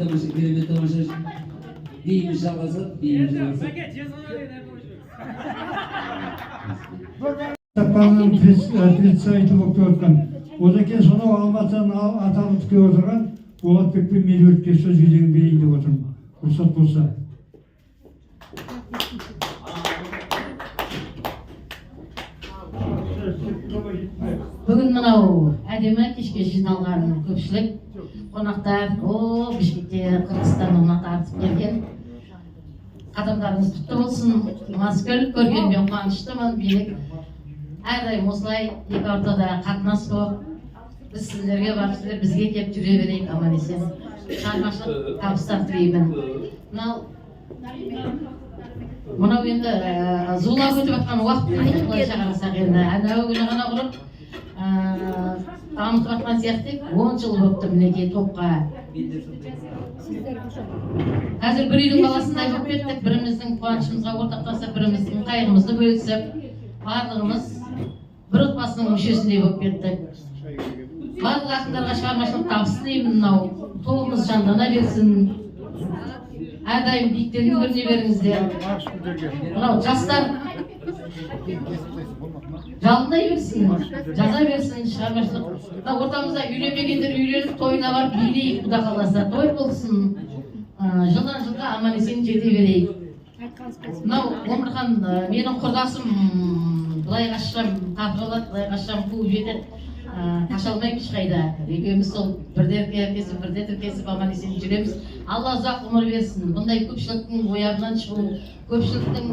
Тамаша, керемет тамаша. Биіміз жалғасады, биіміз жалғасады. Кітапхананың представителі болып келіп отқан. Одан кейін сонау Алматыдан аталып келіп отырған Болатбек пен Меруертке сөз кезегін берейін деп отырмын, рұқсат болса. Бүгін мынау әдемі кешке жиналған көпшілік қонақтар, о, Бішкекте, Қырғызстаннан мына тартып келген қадамдарыңыз құтты болсын. Маскүл көргеніме қуаныштымын. Билік әрдайым осылай екі ортада қатынас болып, біз сіздерге барып, сіздер бізге келіп жүре берейік аман есен. Шығармашылық табыстар тілеймін. Мынау енді зулап өтіп жатқан уақыт дейді, былайша қарасақ. Енді анау күні ғана құрып, дамытып жатқан сияқты едік. 10 жыл болыпты мінекей топқа. Қазір бір үйдің баласындай болып кеттік. Біріміздің қуанышымызға ортақтасып, біріміздің қайғымызды бөлісіп, барлығымыз бір отбасының мүшесіндей болып кеттік. Барлық ақындарға шығармашылық табыс тілеймін. Мынау тобымыз жандана берсін, әрдайым биіктерден көріне беріңіздер. Мынау жастар жалындай берсін, жаза берсін шығармашылық. Мына ортамызда үйленбегендер үйленіп, тойына барып билейік, құда қаласа, той болсын. Жылдан жылға аман есен жете берейік. Мынау Омархан, менің құрдасым, былай қашсам тартып алады, былай қашсам қуып жетеді. Қаша алмаймын ешқайда. Екеуміз сол бірде тіркесіп, бірде тіркесіп, аман есен жүреміз. Алла ұзақ ғұмыр берсін. Бұндай көпшіліктің оябынан шығу, көпшіліктің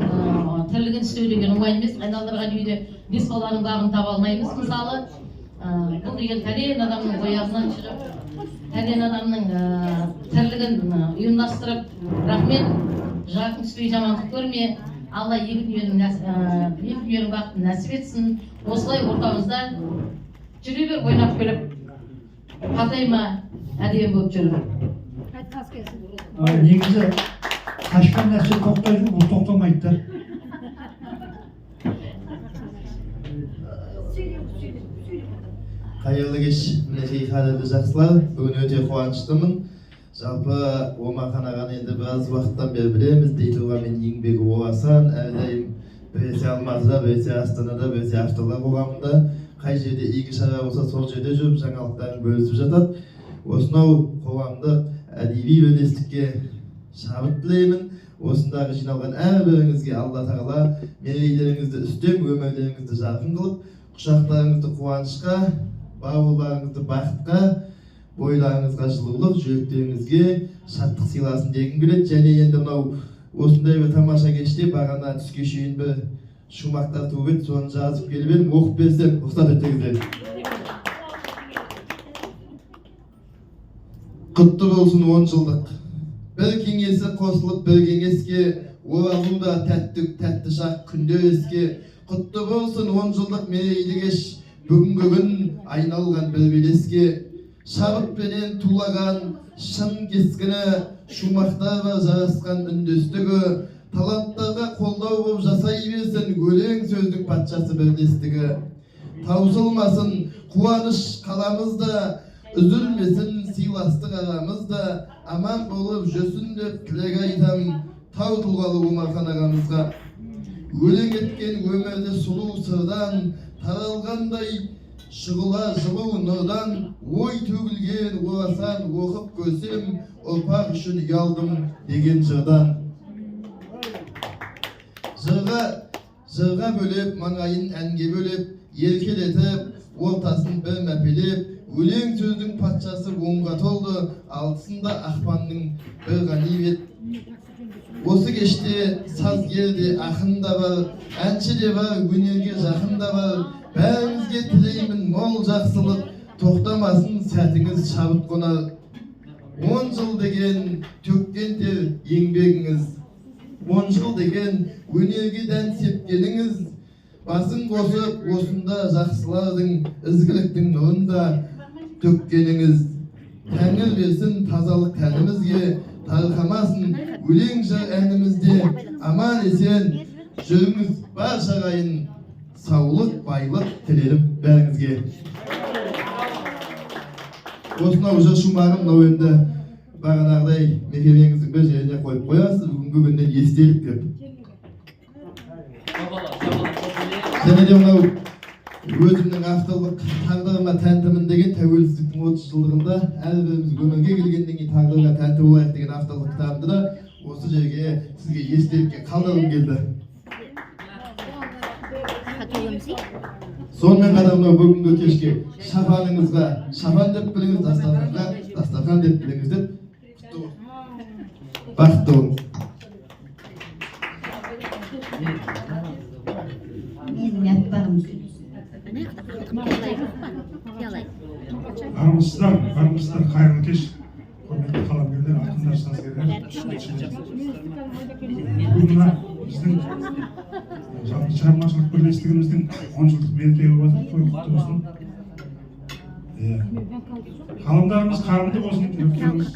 тірлігін істеу деген оңай емес. Айналдырған үйде бес баланың бағын таба алмаймыз мысалы. Бұл деген пәлен адамның оябынан шығып, пәлен адамның тірлігін ұйымдастырып, рахмет. Жақын түспей жамандық көрме. Алла екі дүниенің бақытын нәсіп етсін. Осылай ортамызда жүре бер ойнап күліп, қартайма, әдемі болып жүр. Негізі қашқан нәрсе тоқтайды, бұл тоқтамайды да. Қайырлы кеш, мінекей, қадірлі жақсылар! Бүгін өте қуаныштымын. Жалпы, Омархан ағаны енді біраз уақыттан бері білеміз. Дей тұрғанмен, еңбегі орасан. Әрдайым біресе Алматыда, біресе Астанада, біресе авторлар қоғамында, қай жерде игі шара болса, сол жерде жүріп, жаңалықтарын бөлісіп жатады. Осынау қоғамдық әдеби бірлестікке шабыт тілеймін. Осындағы жиналған әрбіріңізге Алла тағала мерейлеріңізді үстем, өмірлеріңізді жарқын қылып, құшақтарыңызды қуанышқа, бауырларыңызды бақытқа, бойларыңызға жылулық, жүректеріңізге шаттық сыйласын дегім келеді. Және енді мынау осындай бір тамаша кеште бағана түске шейін бір шумақтар туып еді, соны жазып келіп едім, оқып берсем, рұқсат етсеңіздер. Құтты болсын 10 жылдық. Бір кеңесі қосылып бір кеңеске, оралуда тәтті тәтті шақ күндер еске. Құтты болсын 10 жылдық мерейлі кеш, бүгінгі күн айналған бір белеске. Шабытпенен тулаған шын кескіні, шумақтар бар жарасқан үндестігі. Таланттарға қолдау болып жасай берсін өлең сөздің патшасы бірлестігі. Таусылмасын қуаныш қаламызда, үзілмесін сыйластық арамызда. Аман болып жүрсін деп тілек айтам тау тұлғалы Омархан ағамызға. Өлең еткен өмірді сұлу сырдан, таралғандай шұғыла жылу нұрдан. Ой төгілген орасан, оқып көрсем, ұрпақ үшін ұялдым деген жырдан. Жырға бөлеп, маңайын әнге бөлеп, еркелетіп, ортасын бір мәпелеп, өлең сөздің патшасы 10-ға толды, алтысында ақпанның бір ғанибет. Осы кеште сазгер де, ақын да бар, әнші де бар, өнерге жақын да бар. Бәріңізге тілеймін мол жақсылық, тоқтамасын сәтіңіз, шабыт қонар. 10 жыл деген төккен тер еңбегіңіз, 10 жыл деген өнерге дән сепкеніңіз, басын қосып осында жақсылардың, ізгіліктің нұрын да төккеніңіз. Тәңір берсін тазалық тәнімізге, тарқамасын өлең жыр әнімізде. Аман есен жүріңіз, барша ағайын, саулық, байлық тілерім бәріңізге. Осынау жыр шумағым мынау енді. Бағанағыдай мекемеңіздің бір жеріне қойып қоясыз, бүгінгі күннен естелік деп. Және де мынау өзімнің авторлық «Тағдырыма тәнтімін» деген, тәуелсіздіктің 30 жылдығында әрбіріміз өмірге келгеннен кейін тағдырға тәнті болайық деген авторлық кітабымды да осы жерге сізге естелікке қалдырғым келді. Сонымен қатар мынау бүгінгі кешке шапаныңызға шапан деп біліңіз, дастарханға дастархан деп біліңіз деп. Құтты болсын, бақытты болыңыз. Менің аппағым. Армысыздар, армысыздар, қайырлы кеш, құрметті қаламгерлер, ақындар, сазгерлер, тілшілер. Бүгін мына біздің жалпы шығармашылық бірлестігіміздің 10 жылдық мерейтойы болып жатыр. Той құтты болсын, иә. Қаламдарымыз қарымды болсын, жүректеріміз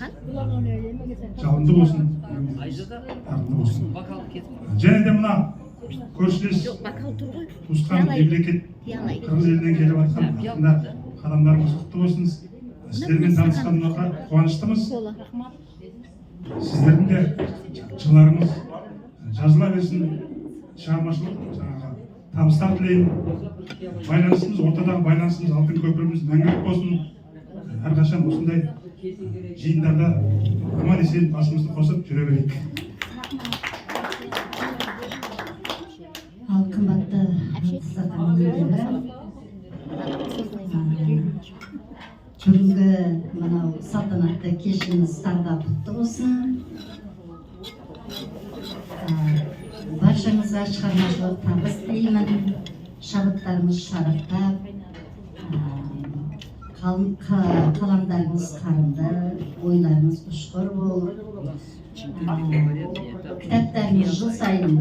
жалынды болсын, дарынды болсын. Және де мына көршілес туысқан мемлекет қырғыз елінен келіп жатқан ақындар, қадамдарыңыз құтты болсын. Сіздермен танысқанымызға қуаныштымыз. Сіздердің де жырларыңыз жазыла берсін, шығармашылық жаңағы табыстар тілеймін. Байланысымыз, ортадағы байланысымыз, алтын көпіріміз мәңгілік болсын. Әрқашан осындай жиындарда аман есен басымызды қосып жүре берейік. Ал қымбатты дастархан иелері, бүгінгі мынау салтанатты кешіміз тағы да құтты болсын. Баршаңызға шығармашылық табыс тілеймін. Шабыттарыңыз шарықтап, қаламдарыңыз қарымды, ойларыңыз ұшқыр болып, кітаптарыңыз жыл сайын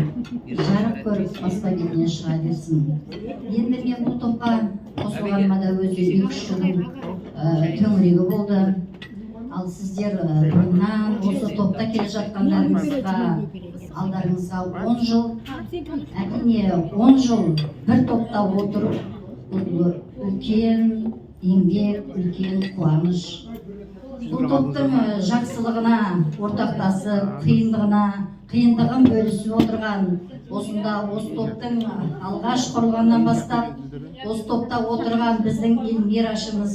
жарық көріп, баспа бетіне шыға берсін. Енді мен бұл топқа қосылғаныма да өзі 2-3 жылдың төңірегі болды. Ал сіздер бұрыннан осы топта келе жатқандарыңызға, алдарыңызға 10 жыл. Әрине, 10 жыл бір топта отыру бұл үлкен еңбек, үлкен қуаныш. Бұл топтың жақсылығына ортақтасып, қиындығын бөлісіп отырған, осында осы топтың алғаш құрылғаннан бастап осы топта отырған біздің Эльмирашымыз,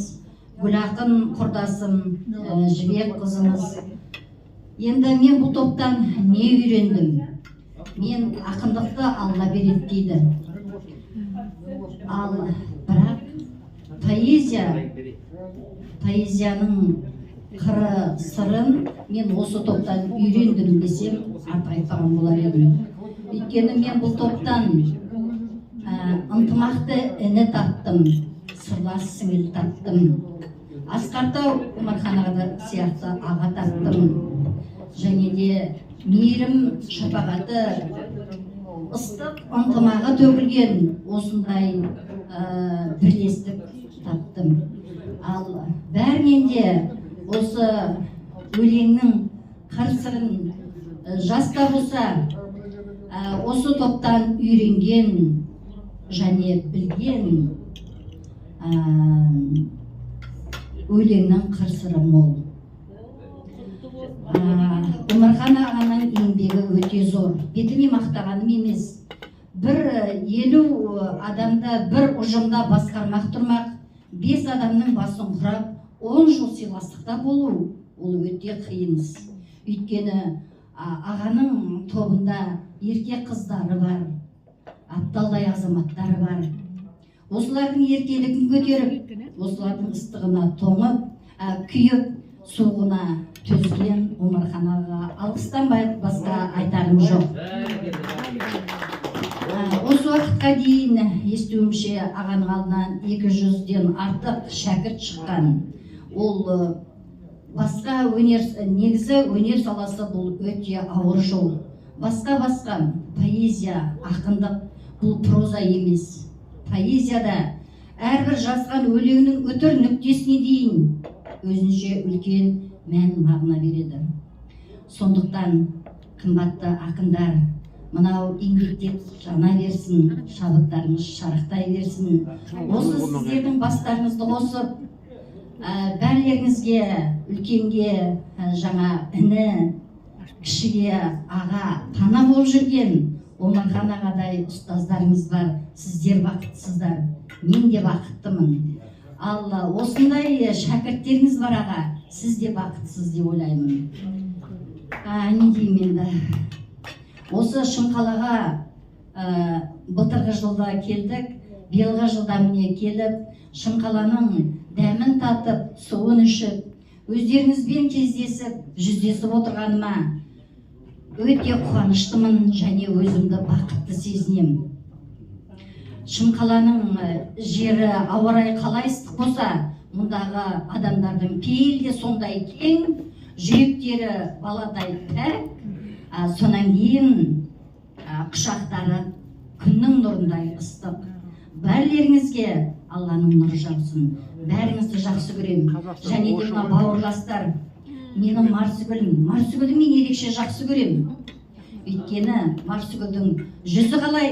Гүлақын құрдасым, Жібек қызымыз. Енді мен бұл топтан не үйрендім? Мен ақындықты Алла береді дейді. Ал бірақ поэзияның қыры сырын мен осы топтан үйрендім десем, артық айтпаған болар едім. Өйткені мен бұл топтан ынтымақты іні таптым, сырлас сіңіл таптым, Асқар Тау Омархан аға сияқты аға таптым, және де мейірім шапағаты, ыстық ынтымағы төгілген осындай бірлестік таптым. Ал бәрінен де осы өлеңнің қыр сырын жас та болса осы топтан үйренген және білген өлеңнің қыр сыры мол. Омархан ағаның еңбегі өте зор. Бетіне мақтағаным емес. Бір 50 адамда бір ұжымда басқармақ тұрмақ, 5 адамның басын құрап, 10 жыл сыйластықта болу ол өте қиын іс. Өйткені ағаның тобында ерке қыздары бар, апталдай азаматтары бар. Осылардың еркелігін көтеріп, осылардың ыстығына тоңып, күйіп, суығына төзген Омархан ағаға алғыстан басқа айтарым жоқ. Осы уақытқа дейін естуімше, ағаның алдынан 200-ден артық шәкірт шыққан. Ол басқа өнер, негізі өнер саласы бұл өте ауыр жол. Басқа поэзия, ақындық бұл проза емес. Поэзияда әрбір жазған өлеңнің үтір нүктесіне дейін өзінше үлкен мән мағына береді. Сондықтан қымбатты ақындар, мынау еңбектеп жана берсін, шабыттарыңыз шарықтай берсін. Осы сіздердің бастарыңызды қосып, Бәрлеріңізге, үлкенге жаңа іні, кішіге аға, пана болып жүрген Омархан ағадай ұстаздарыңыз бар. Сіздер бақыттысыздар, мен де бақыттымын. Ал осындай шәкірттеріңіз бар, аға, сіз де бақыттысыз деп ойлаймын. Не деймін енді, осы Шымқалаға былтырғы жылда келдік, биылғы жылда міне келіп, Шымқаланың дәмін татып, суын ішіп, өздеріңізбен кездесіп, жүздесіп отырғаныма өте қуаныштымын және өзімді бақытты сезінемін. Шымқаланың жері, ауа райы қалай ыстық болса, мұндағы адамдардың пейілі де сондай кең, жүректері баладай пәк, сонан кейін құшақтары күннің нұрындай ыстық. Бәрлеріңізге Алланың нұры жаусын. Бәріңізді жақсы көремін. Және де мына бауырластар, менің Марсігүлім, Марсігүлді мен ерекше жақсы көремін. Өйткені Марсігүлдің жүзі қалай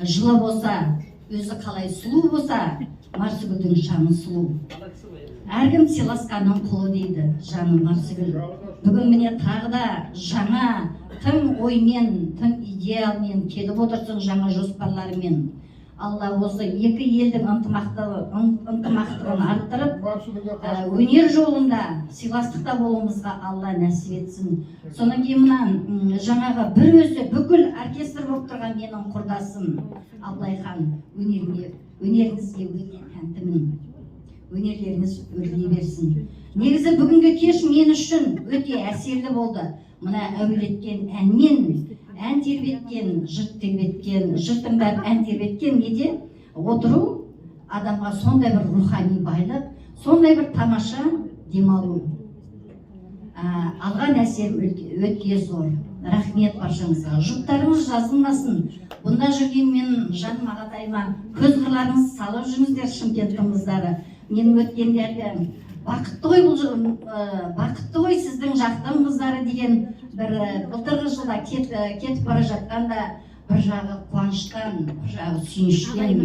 жылы болса, өзі қалай сұлу болса, Марсігүлдің жаны сұлу. Әркім сыйласқанның құлы дейді, жаным Марсігүл. Бүгін міне тағы да жаңа тың оймен, тың идеалмен келіп отырсың, жаңа жоспарлармен. Алла осы екі елдің ынтымақтығын арттырып, өнер жолында сыйластықта болуымызға Алла нәсіп етсін. Содан кейін мына жаңағы бір өзі бүкіл оркестр болып тұрған менің құрдасым Абылайхан, өнеріңізге өте тәнтімін. Өнерлеріңіз өрлей берсін. Негізі бүгінгі кеш мен үшін өте әсерлі болды. Мына әуелеткен әнмен, ән тербеткен, жыр тербеткен, жыр тыңдап ән тербеткен неде отыру адамға сондай бір рухани байлық, сондай бір тамаша демалу. Алған әсерім өте зор. Рахмет баршаңызға. Жұптарыңыз жазылмасын. Бұнда жүрген мен жаным ағатайыма көз қырларыңызды салып жүріңіздер, Шымкенттің қыздары. Менің өткенде әлгі бақытты ғой бұл бақытты ғой сіздің жақтың қыздары деген бір былтырғы жылда кетіп бара жатқанда бір жағы қуаныштан, бір жағы сүйініштен.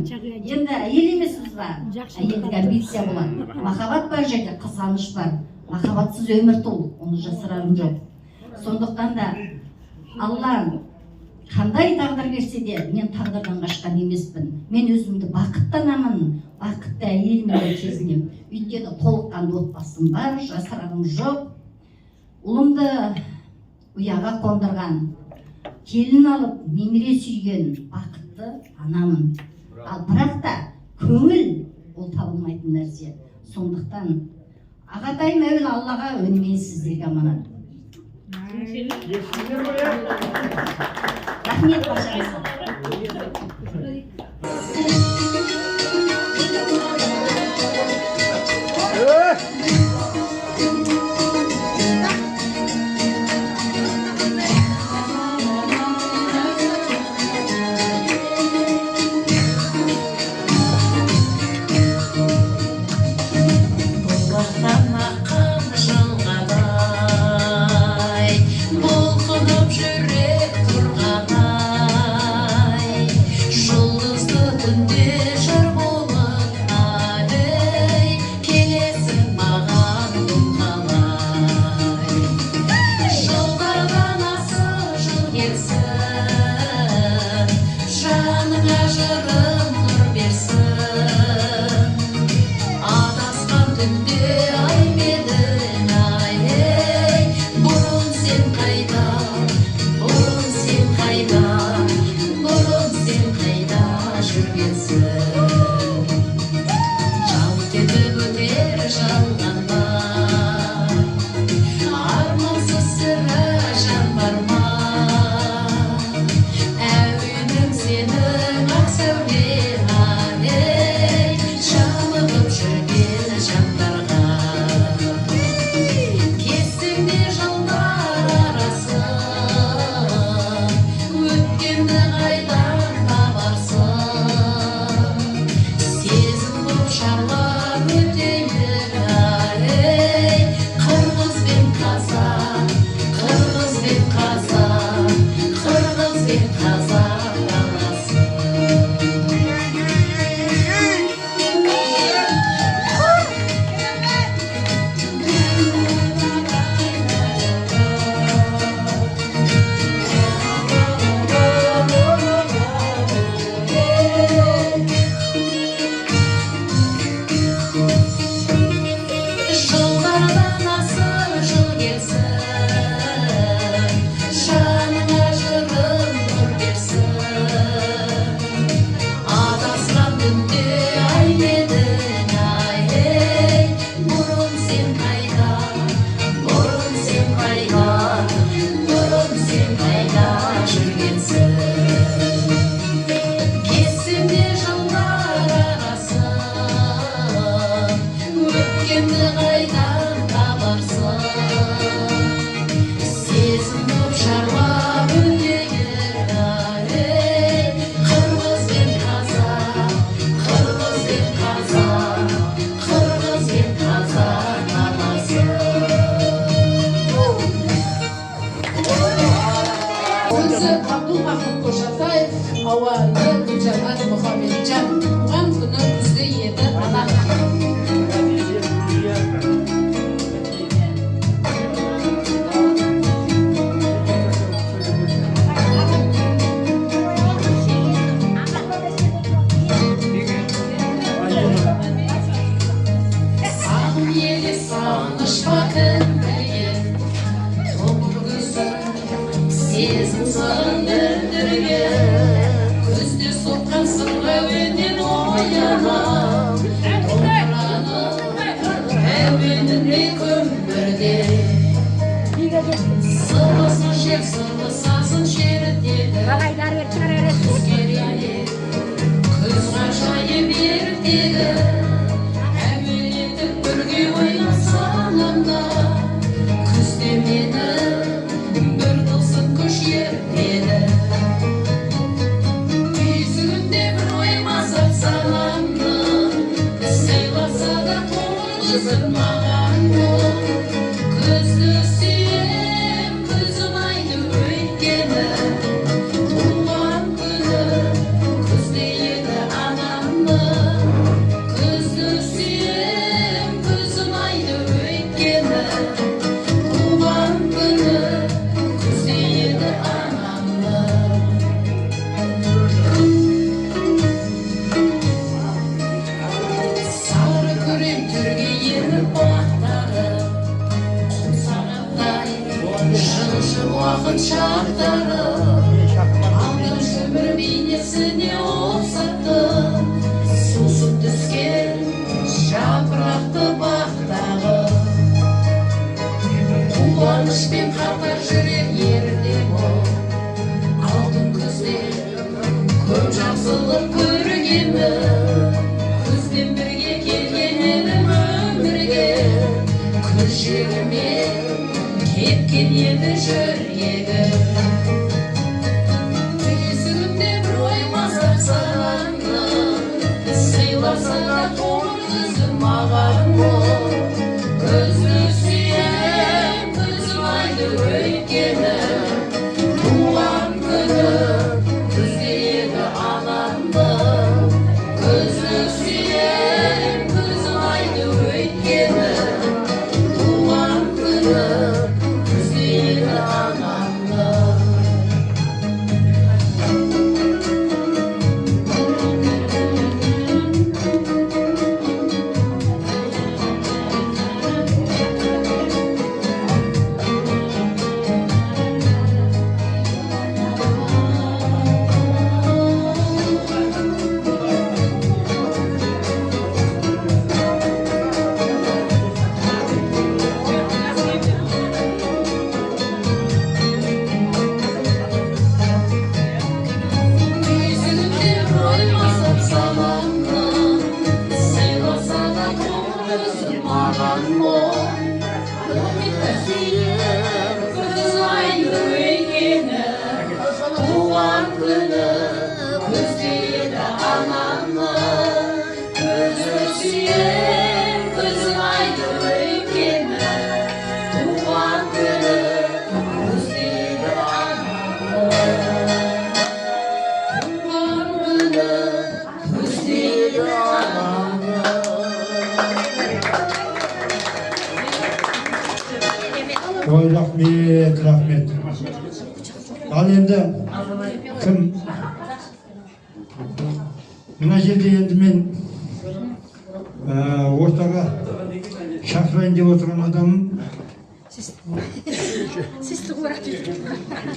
Енді әйел емеспіз ба? Әйелдік амбиция болады. Махаббат бар жерде қызғаныш бар. Махаббатсыз өмір тұл, оны жасырарым жоқ. Сондықтан да Алла қандай тағдыр берсе де, мен тағдырдан қашқан емеспін. Мен өзімді бақытты анамын, бақытты әйелмін деп сезінемін. Өйткені толыққанды отбасым бар, жасырарым жоқ. Ұлымды ұяға қондырған, келін алып немере сүйген бақытты анамын. Ал бірақ та көңіл ол табылмайтын нәрсе. Сондықтан ағатайым әуелі Аллаға, өнімен сіздерге аманат. Рахмет баршаңызға. Бұлақтан аққан жылғадай, бұлқынып жүрек тұрғанай, жұлдызды түнде жыр болып ай, келесің маған бұл қалай. Жылдардан асып жыл келсін, жаныңа жырым нұр берсін. Адасқан түнде ай менің, ай, ей, бұрын сен қайда, бұрын сен қайда, бұрын сен қайда жүргенсің? Жалт етіп өтер жалғаннан, армансыз сірә жан бар ма? Әуенің сенің ақ сәулең, ай, ей, жабығып жүрген жандарға. Кестің де жылдар арасын, Сөзі Абдулмахмұт Қошатаев, ауаны Гүлжанат Мұхамеджан. Туған күні күзде еді ананың. Сағым еле сағыныш па кім білген, тобыр күзі сезім сырын білдірген, күзде соққан сыр әуеннен оянам, домбыраның әуеніне көмбірден. Сырлысын жер, сырлы сазын шертеді, күз керемет, күз ғажайып ертегі. Әуелетіп бірге ойнап санамда, күзде мені бір тылсым күш ертеді. Түйсігімде бір ой мазақ санамның, сыйласа да қоңыр күзім маған бұл. Күзді сүйем, күз ұнайды өйткені, туған күні күзде еді анамның. Күзді сүйем, күз ұнайды өйткені, туған күні күзде еді анамның. Сары күрең түрге еніп бақтары, құм сағаттай жылжып уақыт шақтары. Алдамшы бір бейнесіне ұқсатты, сусып түскен жапырақты бақтағы. Қуанышпен қатар жүрер ерде бол, алтын күзде көп жақсылық көргенмін. Күзбен бірге келген едім өмірге, күз желімен кеткен еді жүрегім. Түйсігімде бір ой мазақ санамның, сыйласа да қоңыр күзім маған мол. Күзді сүйем, күз ұнайды өйткені, туған күні күзде еді анамның. Күзді сүйем, күз ұнайды өйткені, туған күні күзде еді анамның. Түйсігімде бір ой мазақ санамның, сыйласа да қоңыр күзім маған мол. Күзді сүйем, күз ұнайды өйткені, туған күні күзде еді анамның. Күзді сүйем, күз ұнайды өйткені, туған күні күзде еді анамның. Туған күні күзде еді анамның. Ой, рахмет, рахмет. Ал енді кім? Мына жерде енді мен ортаға шақырайын деп отырған адамым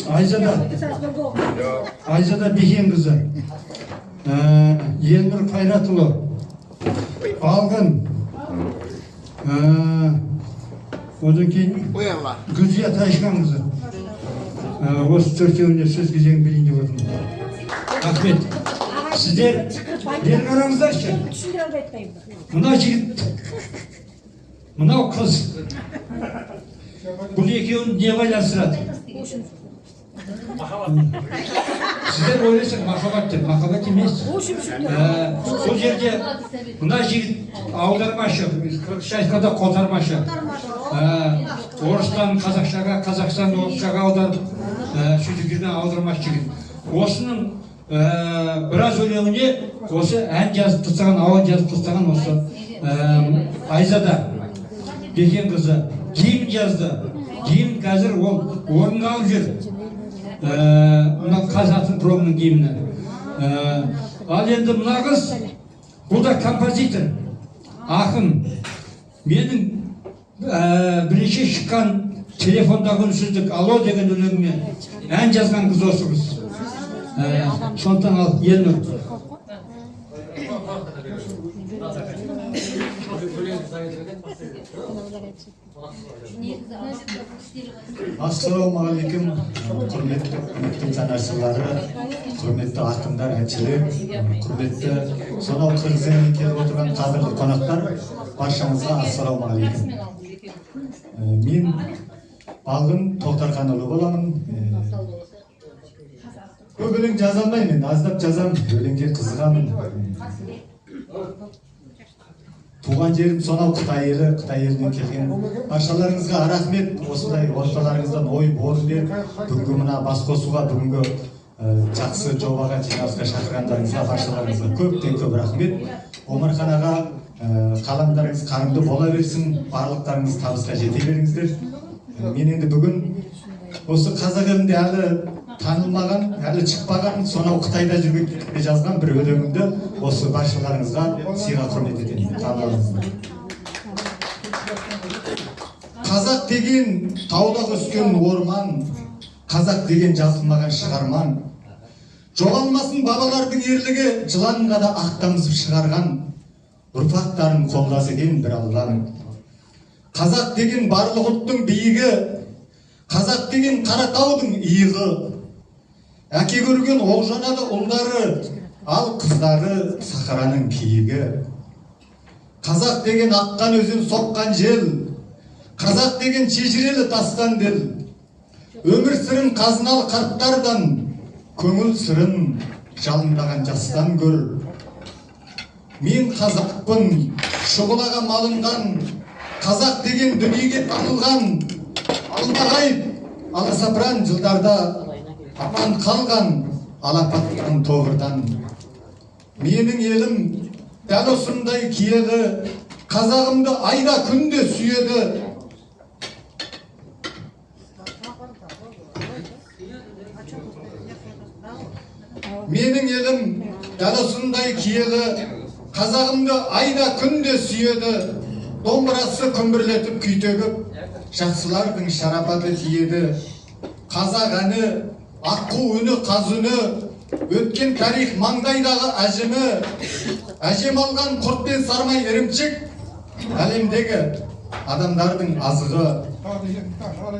Айзада, Айзада Бекенқызы, Елнұр Қайратұлы, Балғын, одан кейін Гүлзия Тайшқанқызы. Осы төртеуіне сөз кезегін берейін деп отырмын. Рахмет. Сіздер бері қараңыздаршы. Мынау жігіт, мынау қыз. Бұл екеуін не байланыстырады? Сіздер ойлайсың махаббат деп, махаббат емес. Бұл жерде мына жігіт аудармашы, қырғызша айтқанда қотармашы. Орыстан қазақшаға, қазақстан орысшаға аударып, сөйтіп жүрген аудармашы жігіт. Осының біраз өлеңіне осы ән жазып тастаған, ауан жазып тастаған осы Айзада Бекен қызы гимн жазды. Гимн қазір ол орынға алып жүр. Мына Қазатомпромның гимні. Ал енді мына қыз, бұл да композитор, ақын. Менің бірінші шыққан телефондағы үнсіздік алло деген өлеңіме ән жазған қыз осы қыз. Сондықтан ал Елнұр. Ассалаумағалейкум, құрметті үміттің жанашырлары, құрметті ақындар, әншілер, құрметті сонау Қырғыз елінен келіп отырған қадірлі қонақтар, баршаңызға ассалаумағалейкум. Мен Балғын Тоқтарханұлы боламын. Көп өлең жаза алмаймын, аздап жазамын, өлеңге қызығамын. Туған жерім сонау Қытай елі, Қытай елінен келген. Баршаларыңызға рахмет, осындай орталарыңыздан ой орын беріп, бүгінгі мына бас қосуға, бүгінгі жақсы жобаға, жиналысқа шақырғандарыңызға баршаларыңызға көптен көп рахмет. Омархан аға, қаламдарыңыз қарымды бола берсін, барлықтарыңыз табысқа жете беріңіздер. Мен енді бүгін осы қазақ елінде әлі танылмаған, әлі шықпаған, сонау Қытайда жүрген жазған бір өлеңімді осы баршаларыңызға сыйға құрмет етемін. Қабыл. Қазақ деген тауда өскен орман, қазақ деген жазылмаған шығарман. Жоғалмасын бабалардың ерлігі, жыланға да ақ тамызып шығарған, ұрпақтарын қолдас екен бір Алланың. Қазақ деген барлық ұлттың биігі, қазақ деген Қаратаудың иығы. Әке көрген Оғжанады ұлдары, ал қыздары сахараның киігі. Қазақ деген аққан өзен соққан жел, қазақ деген шежірелі тастан дел. Өмір сырын қазыналы қарттардан, көңіл сырын жалындаған жастан көр. Мен қазақпын, шұғылаға малынған, қазақ деген дүниеге танылған, алмағайып аласапыран жылдарда аман қалған алапаттан тобырдан. Менің елім дәл осындай киелі, қазағымды айда күнде сүйеді. Менің елім дәл осындай киелі, қазағымды айда күнде сүйеді. Домбырасы күмбірлетіп күй төгіп, жақсылардың шарапаты тиеді. Қазақ әні, аққу үні, қаз үні, өткен тарих маңдайдағы әжімі, әжем алған құрт пен сармай ірімшік, әлемдегі адамдардың азығы.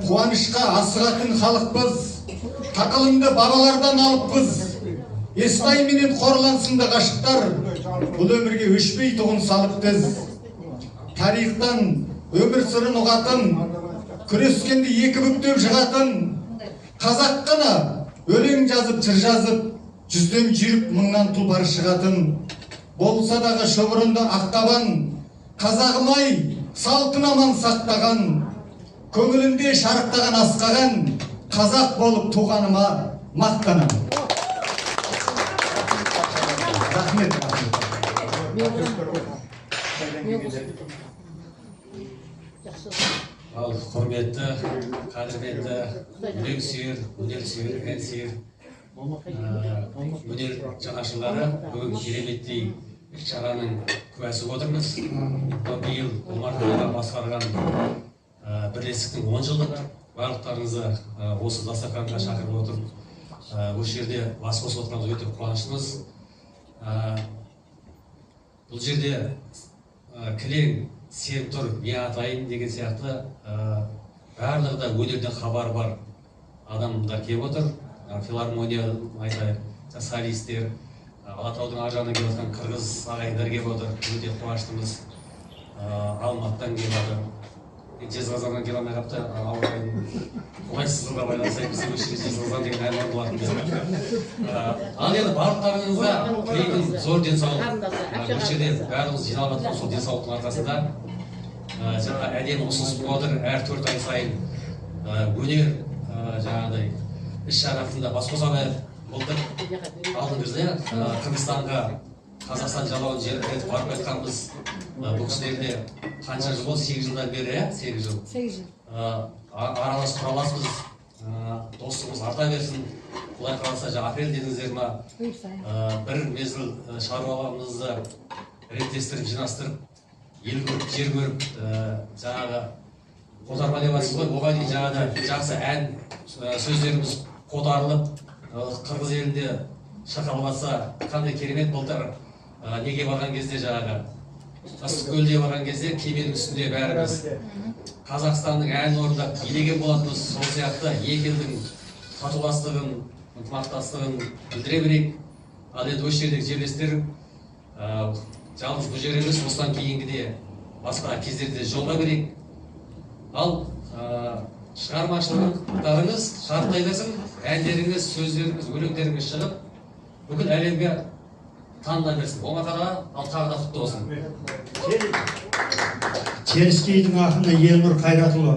Қуанышқа асығатын халықпыз, тақылымды бабалардан алыппыз. Естай менен қорлансын да ғашықтар, бұл өмірге өшпей тұғын салып біз. Тарихтан өмір сырын ұғатын, күрескенді екі бүктеп жығатын, қазақ қана өлең жазып, жыр жазып, жүзден жүйрік мыңнан тұлпар шығатын. Болса дағы шұбырынды ақтабан, қазағым ай, салтын аман сақтаған, көңілімде шарықтаған асқаған, қазақ болып туғаныма мақтанамын. Рахмет. Ал құрметті, қадірменді, өлең сүйер, өнер сүйер, ән сүйер, өнер жанашырлары, бүгін кереметтей шараның куәсі отырмыз. Биыл Омархан аға басқарған бірлестіктің 10 жылдығы. Барлықтарыңызды осы дастарханға шақырып отырып, осы жерде бас қосып отырғанымыз өте қуаныштымыз. Бұл жерде кілең сен тұр, мен атайын деген сияқты барлығы да өнерден хабары бар адамдар келіп отыр. Филармония айтайық, солистер, Алатаудың ар жағынан келіп жатқан қырғыз ағайындар келіп отыр, өте қуаныштымыз. Алматыдан келіп жатыр. Жезқазғаннан келе алмай қалыпты, ауа райының қолайсыздығына байланысты әйтпесе осы жерде Жезқазған деген ән орындалатын. Ал енді барлықтарыңызға тілейтін зор денсаулық. Осы жерде барлығымыз жиналып жатқан сол денсаулықтың арқасында жаңа әдемі ұсыныс болып отыр. Әр 4 ай сайын өнер жаңағыдай іс-шара астында бас қосады. Былтыр алдыңғы жылы Қырғызстанға Қазақстан жалауын желбіретіп барып қайтқанбыз. Бұл кісілерде қанша жыл болды? 8 жылдан бері, иә? 8 жыл. 8 жыл. Аралас құраласпыз, достығымыз арта берсін. Құдай қаласа, жаңа апрель дедіңіздер ма? Бір мезгіл шаруаларымызды реттестіріп, жинастырып, ел көріп, жер көріп, жаңағы қотарма деп жатсыз ғой, оған дейін жаңағы жақсы ән сөздеріміз қотарылып, қырғыз елінде шырқалып жатса қандай керемет. Былтыр неге барған кезде, жаңағы Ыстықкөлде барған кезде кеменің үстінде бәріміз Қазақстанның әнін орындап билеген болатынбыз. Сол сияқты екі елдің татуластығын, ынтымақтастығын білдіре берейік. Ал енді осы жердегі жерлестер жалғыз бұл жер емес, осыдан кейінгі де басқа кездерде жолға берейік. Ал шығармашылықтарыңыз шарықтай берсін, әндеріңіз, сөздеріңіз, өлеңдеріңіз шығып, бүкіл әлемге таныла берсін. Омар аға, ал тағы да құтты болсын. Теріскейдің ақыны Елнұр Қайратұлы.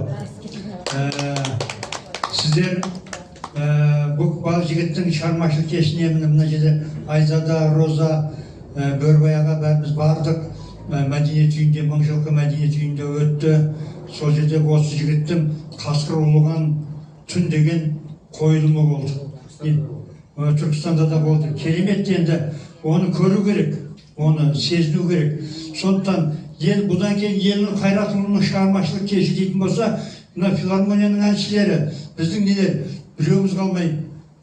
Сіздер бұл бал жігіттің шығармашылық кешіне мына жерде Айзада, Роза, Бөрбай аға бәріміз бардық. Мәдениет үйінде, Мыңжылқы мәдениет үйінде өтті. Сол жерде осы жігіттің Қасқыр ұлыған түн деген қойылымы болды. Түркістанда да болды. Керемет енді, оны көру керек, оны сезіну керек. Сондықтан ел бұдан кейін Елнұр Қайратұлының шығармашылық кеші дейтін болса, мына филармонияның әншілері, біздің нелер, біреуміз қалмай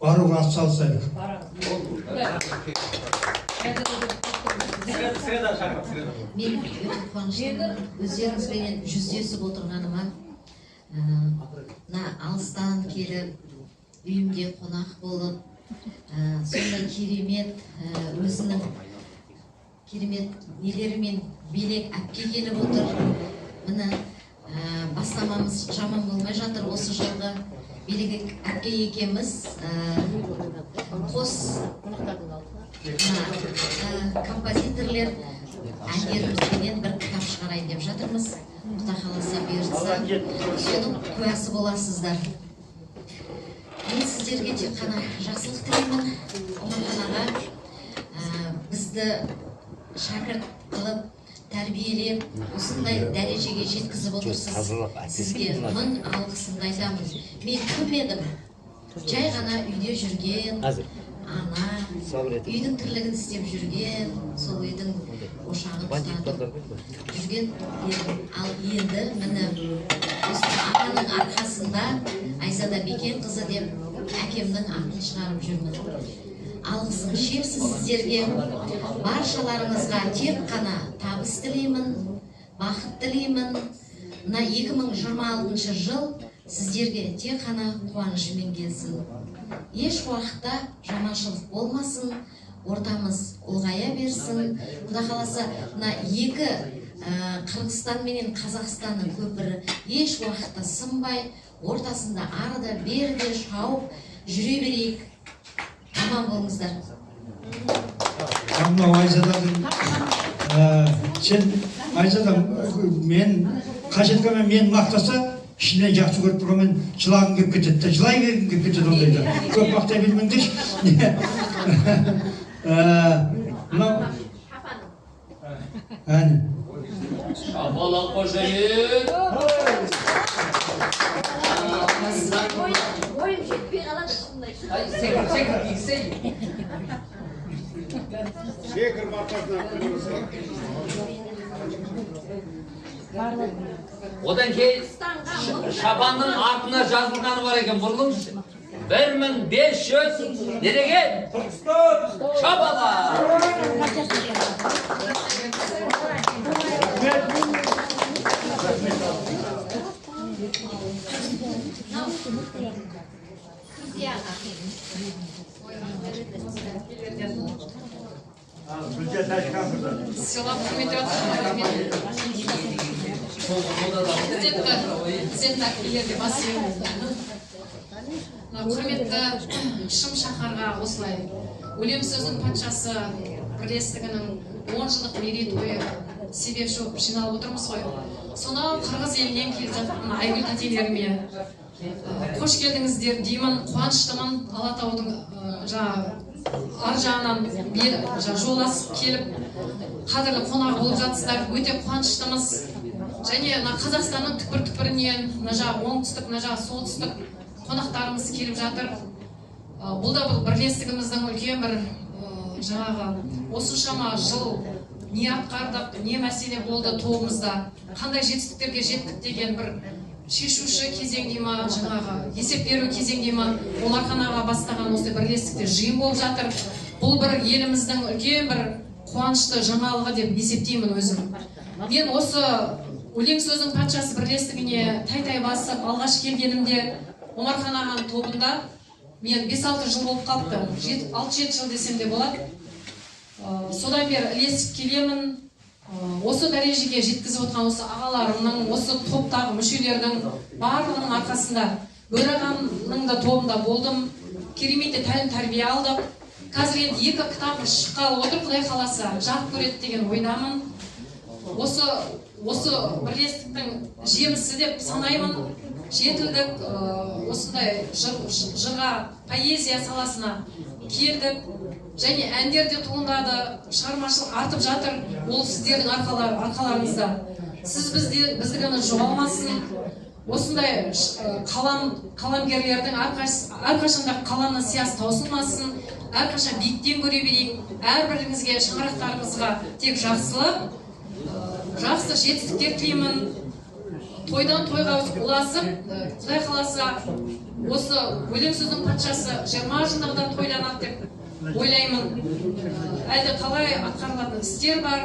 баруға атсалысайық. Мен өте қуаныштымын өздеріңізбенен жүздесіп отырғаныма. Мына алыстан келіп, үйімде қонақ болып, сондай керемет өзінің керемет нелерімен билек әпке келіп отыр. Міне бастамамыз жаман болмай жатыр. Осы жылғы билек әпке екеміз қос композиторлер әндерімізбенен бір кітап шығарайын деп жатырмыз. Құдай қаласа, бұйыртса, соның куәсі боласыздар. Мен сіздерге тек қана жақсылық тілеймін. Омархан аға бізді шәкірт қылып, тәрбиелеп, осындай дәрежеге жеткізіп отырсыз. Сізге мың алғысымды айтамын. Мен кім едім? Жай ғана үйде жүрген ана, үйдің тірлігін істеп жүрген, сол үйдің ошағын тұтатып жүрген едім. Ал енді міне осы ағаның арқасында Айзада Бекенқызы деп әкемнің атын шығарып жүрмін. Алғысым шексіз сіздерге, баршаларыңызға тек қана табыс тілеймін, бақыт тілеймін. Мына 2026 жыл сіздерге тек қана қуанышымен келсін. Еш уақытта жаманшылық болмасын, ортамыз ұлғая берсін. Құдай қаласа, мына екі Қырғызстан менен Қазақстанның көпірі еш уақытта сынбай, ортасында арыда беріде шауып жүре берейік. Аман болыңыздар. Мынау Айзаданың, сен Айзада, мен қажеткемен мен мақтаса, ішінен жақсы көріп тұрғанмен жылағым келіп кетеді, жылай бергім келіп кетеді ондайда. Көп мақтай бермеңдерші. Мынау әне. Шапалақ қошемет. Ойым жетпей қалады сондай. Секір, секір, кигізсей. Секір маркасына. Одан кейін шапанның артына жазылғаны бар екен, бұрылыңызшы. 1500 не деген? Түркістан! Шапалақ! Гүлжан Тәжіханқызы. Сыйлап құрметтеп жатырмын. Ізетті әпкелерге бас иемін. Құрметті Шым шаһарға осылай өлең сөздің патшасы бірлестігінің 10 жылдық мерейтойы себепші болып жиналып отырмыз ғой. Сонау қырғыз елінен келіп жатқан Айгүл тәтелеріме қош келдіңіздер деймін, қуаныштымын. Алатаудың ар жағынан жол асып келіп қадірлі қонақ болып жатсыздар, өте қуаныштымыз. Және мына Қазақстанның түкпір-түкпірінен, мына жағы оңтүстік, мына жағы солтүстік қонақтарымыз келіп жатыр. Бұл да бұл бірлестігіміздің үлкен бір жаңағы осыншама жыл не атқардық, не мәселе болды тобымызда, қандай жетістіктерге жеттік деген бір шешуші кезең дей ма, жаңағы есеп беру кезең дей ма, Омархан аға бастаған осы бірлестікте жиын болып жатыр. Бұл бір еліміздің үлкен бір қуанышты жаңалығы деп есептеймін өзім. Мен осы өлең сөздің патшасы бірлестігіне тай-тай басып алғаш келгенімде Омархан ағаның тобында мен 5-6 жыл болып қалыпты, 6-7 жыл десем де болады. Содан бері ілесіп келемін. Осы дәрежеге жеткізіп отқан осы ағаларымның, осы топтағы мүшелердің барлығының арқасында Бөрі ағамның да тобында болдым. Кереметте тәлім тәрбие алдық. Қазір енді 2 кітабым шыққалы отыр, Құдай қаласа жарық көреді деген ойдамын. Осы бірлестіктің жемісі деп санаймын. Жетілдік, осындай жырға, поэзия саласына келдік. Және әндер де туындады, шығармашылық артып жатыр. Ол сіздердің арқаларыңызда. Сіз біздігіміз жоғалмасын. Осындай қаламгерлердің әрқашанда қаламның сиясы таусылмасын, әрқашан биіктен көре берейік. Әрбіріңізге, шаңырақтарыңызға тек жақсылық, жақсы жетістіктер тілеймін. Тойдан тойға ұласып, Құдай қаласа, осы өлең сөздің патшасы 20 жылдығында тойланады деп ойлаймын. Әлде қалай атқарылатын істер бар,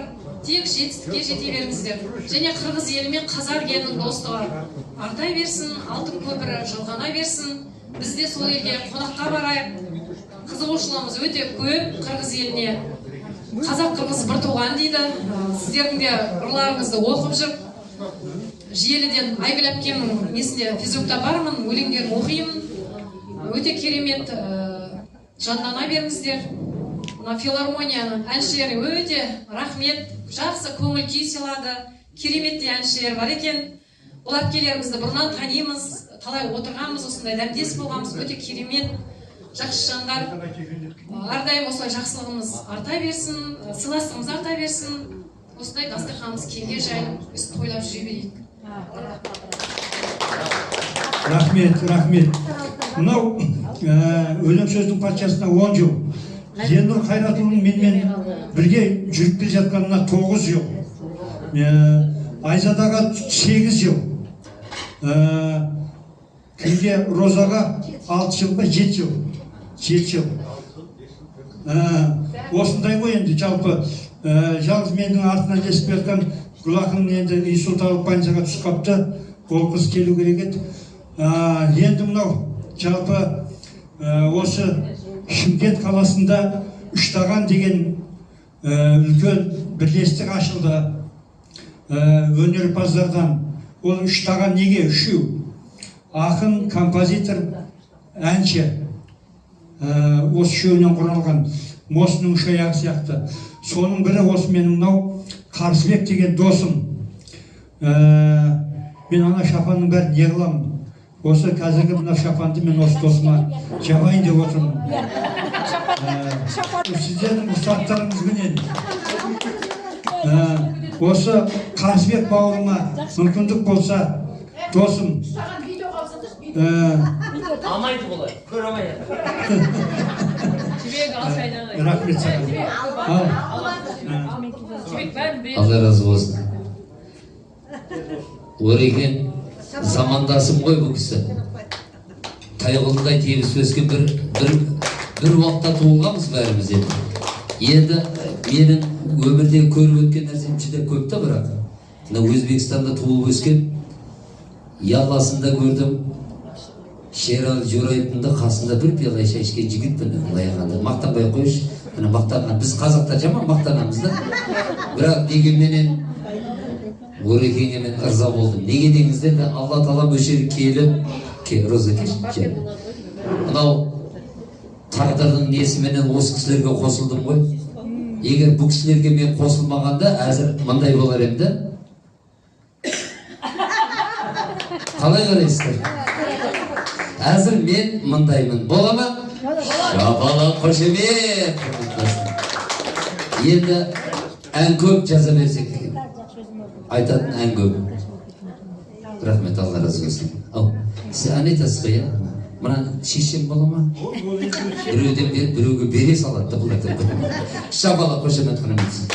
тек жетістікке жете беріңіздер. Және қырғыз елі мен қазақ елінің достығы арта берсін, алтын көпірі жалғана берсін. Біз де сол елге қонаққа барайық. Қызығушылығымыз өте көп қырғыз еліне. Қазақ қырғыз бір туған дейді. Сіздердің де ырларыңызды оқып жүріп, желіден Айгүл әпкемнің несінде фейсбукта бармын, өлеңдерін оқимын. Өте керемет, жандана беріңіздер. Мына филармонияның әншілері өте рахмет, жақсы көңіл күй сыйлады. Кереметтей әншілер бар екен. Бұл әпкелерімізді бұрыннан танимыз, талай отырғанбыз, осындай дәмдес болғанбыз. Өте керемет, жақсы жандар. Әрдайым осылай жақсылығымыз арта берсін, сыйластығымыз арта берсін. Осындай дастарханымыз кеңге жайылып, өстіп тойлап жүре берейік. Рахмет, рахмет. Мынау өлең сөздің патшасына 10 жыл. Зернұр Қайратұлының менімен бірге жүріп келе жатқанына 9 жыл. Айзадаға 8 жыл. Кімге, Розаға 6 жыл ба, 7 жыл. 7 жыл. Осындай ғой енді жалпы. Жалғыз менің артынан ілесіп жатқан Гүлақын енді инсульт алып больницаға түсіп қапты. Ол қыз келу керек еді. Енді мынау жалпы осы Шымкент қаласында Үштаған деген үлкен бірлестік ашылды өнерпаздардан. Ол Үштаған неге? Үшеу: ақын, композитор, әнші. Осы үшеуінен құралған, осының үш аяғы сияқты. Соның бірі осы менің мынау Қарсыбек деген досым. Мен ана шапанның бәрін не қыламын? Осы қазіргі мына шапанды мен осы досыма жабайын деп отырмын. Сіздердің рұқсаттарыңызбенен осы Қарсыбек бауырыма мүмкіндік болса, досым. Алмайды бұлай, көре алмайды. Рахмет саған. Алла разы болсын. Орекен замандасым ғой бұл кісі. Тайғұлындай тебісіп өскен бір уақытта туылғанбыз бәріміз енді. Енді менің өмірде көріп өткен нәрсем жүдә көп та, бірақ мына Өзбекстанда туылып өскен Ялласында көрдім. Шералы Жораевтың да қасында бір пиала шай ішкен жігітпін. Былай айтқанда мақтанбай қойшы. Міне мақтанған біз қазақтар жаман мақтанамыз да. Бірақ дегенменен Орекеңе мен ырза болдым. Неге деңіздер де Алла тағала осы жерге келіп, Роза кеш, мынау тағдырдың несіменен осы кісілерге қосылдым ғой. Егер бұл кісілерге мен қосылмағанда, әзір мындай болар едім да. Қалай қарайсыздар? Әзір мен мындаймын. Бола ма? Шапалақ қошемет. Енді ән көп жаза берсек деген. Айтатын ән көп. Рахмет, Алла разы болсын. Ау, сіз ән айтасыз ғой, иә? Мына шешем бола ма? Біреуден беріп, біреуге бере салады да бұл айтады. Шапалақ қошемет құрметсіз.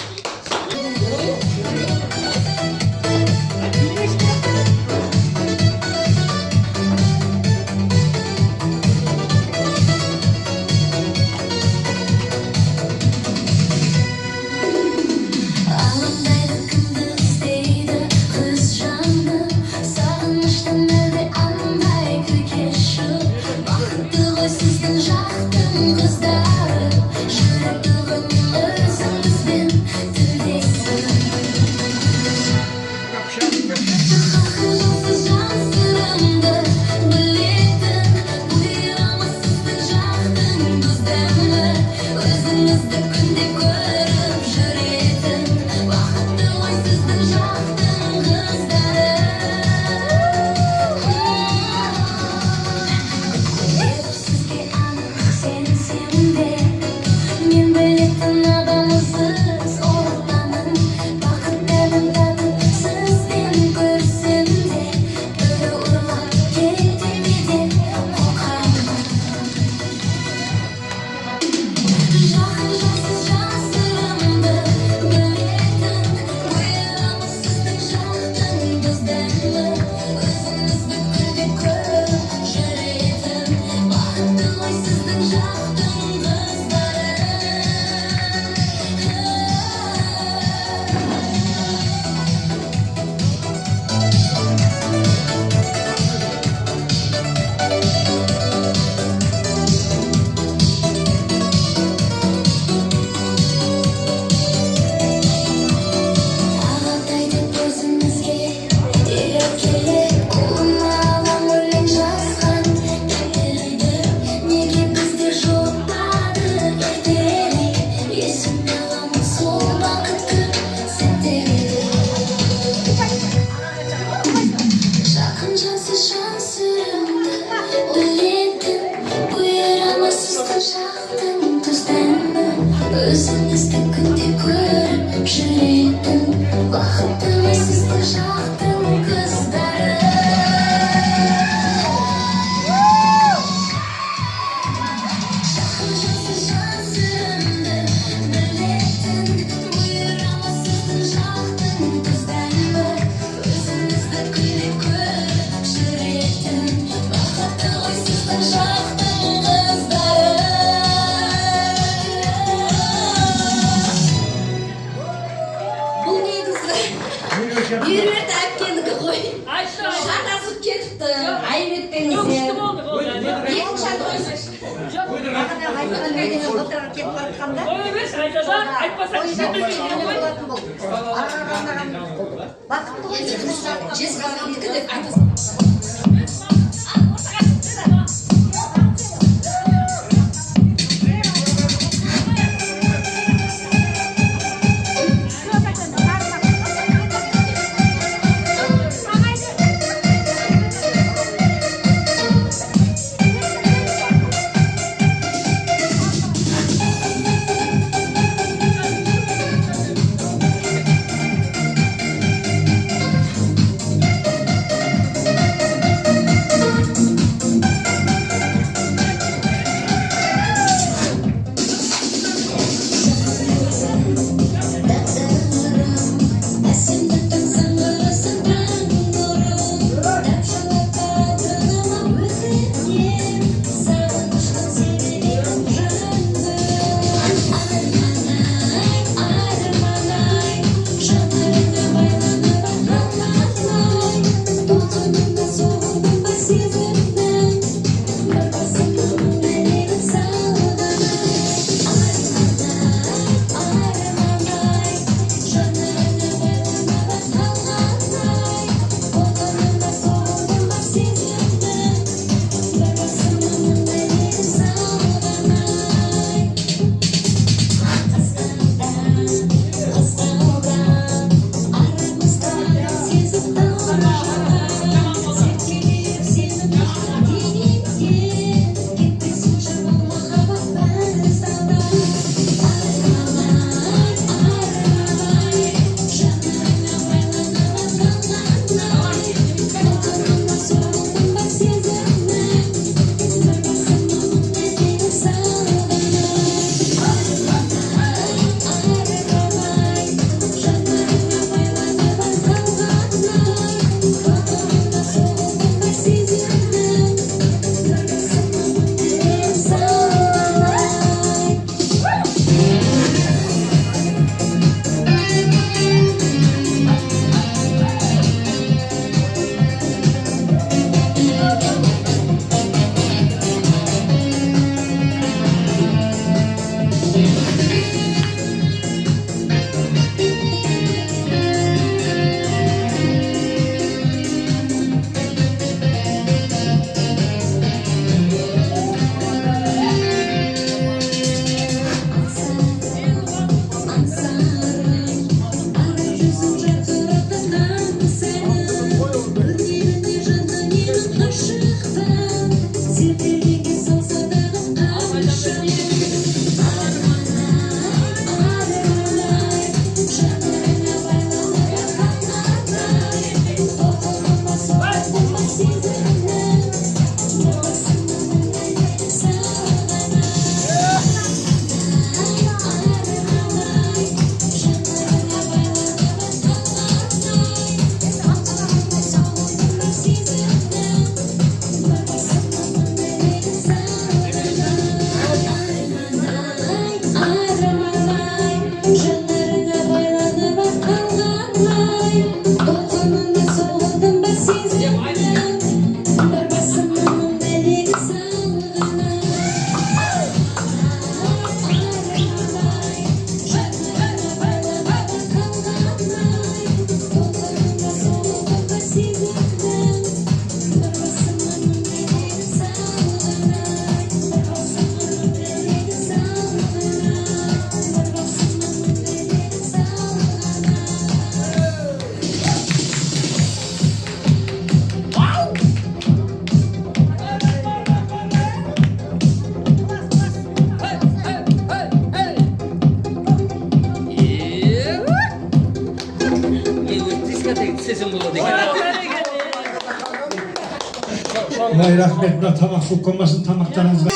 Ой, рахмет, мына тамақ суық болмасын, тамақтарыңызға.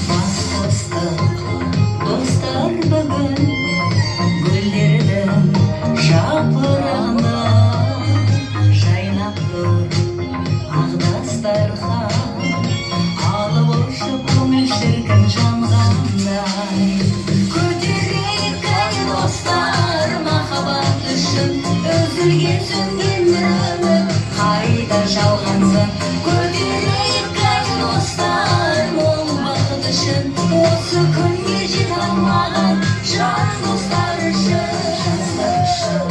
Бас қостық, достар, бүгін гүлдердің жапырағында жайнап тұр ақ дастархан, алып ұшып көңіл шіркін жанғандай. Көтерейік кәне, достар, махаббат үшін үзілген сөнген үміт қайта жалғансын. Көтерейік кәне, достар, мол бақыт үшін осы күнге жете алмаған жан достар үшін. Жастар үшін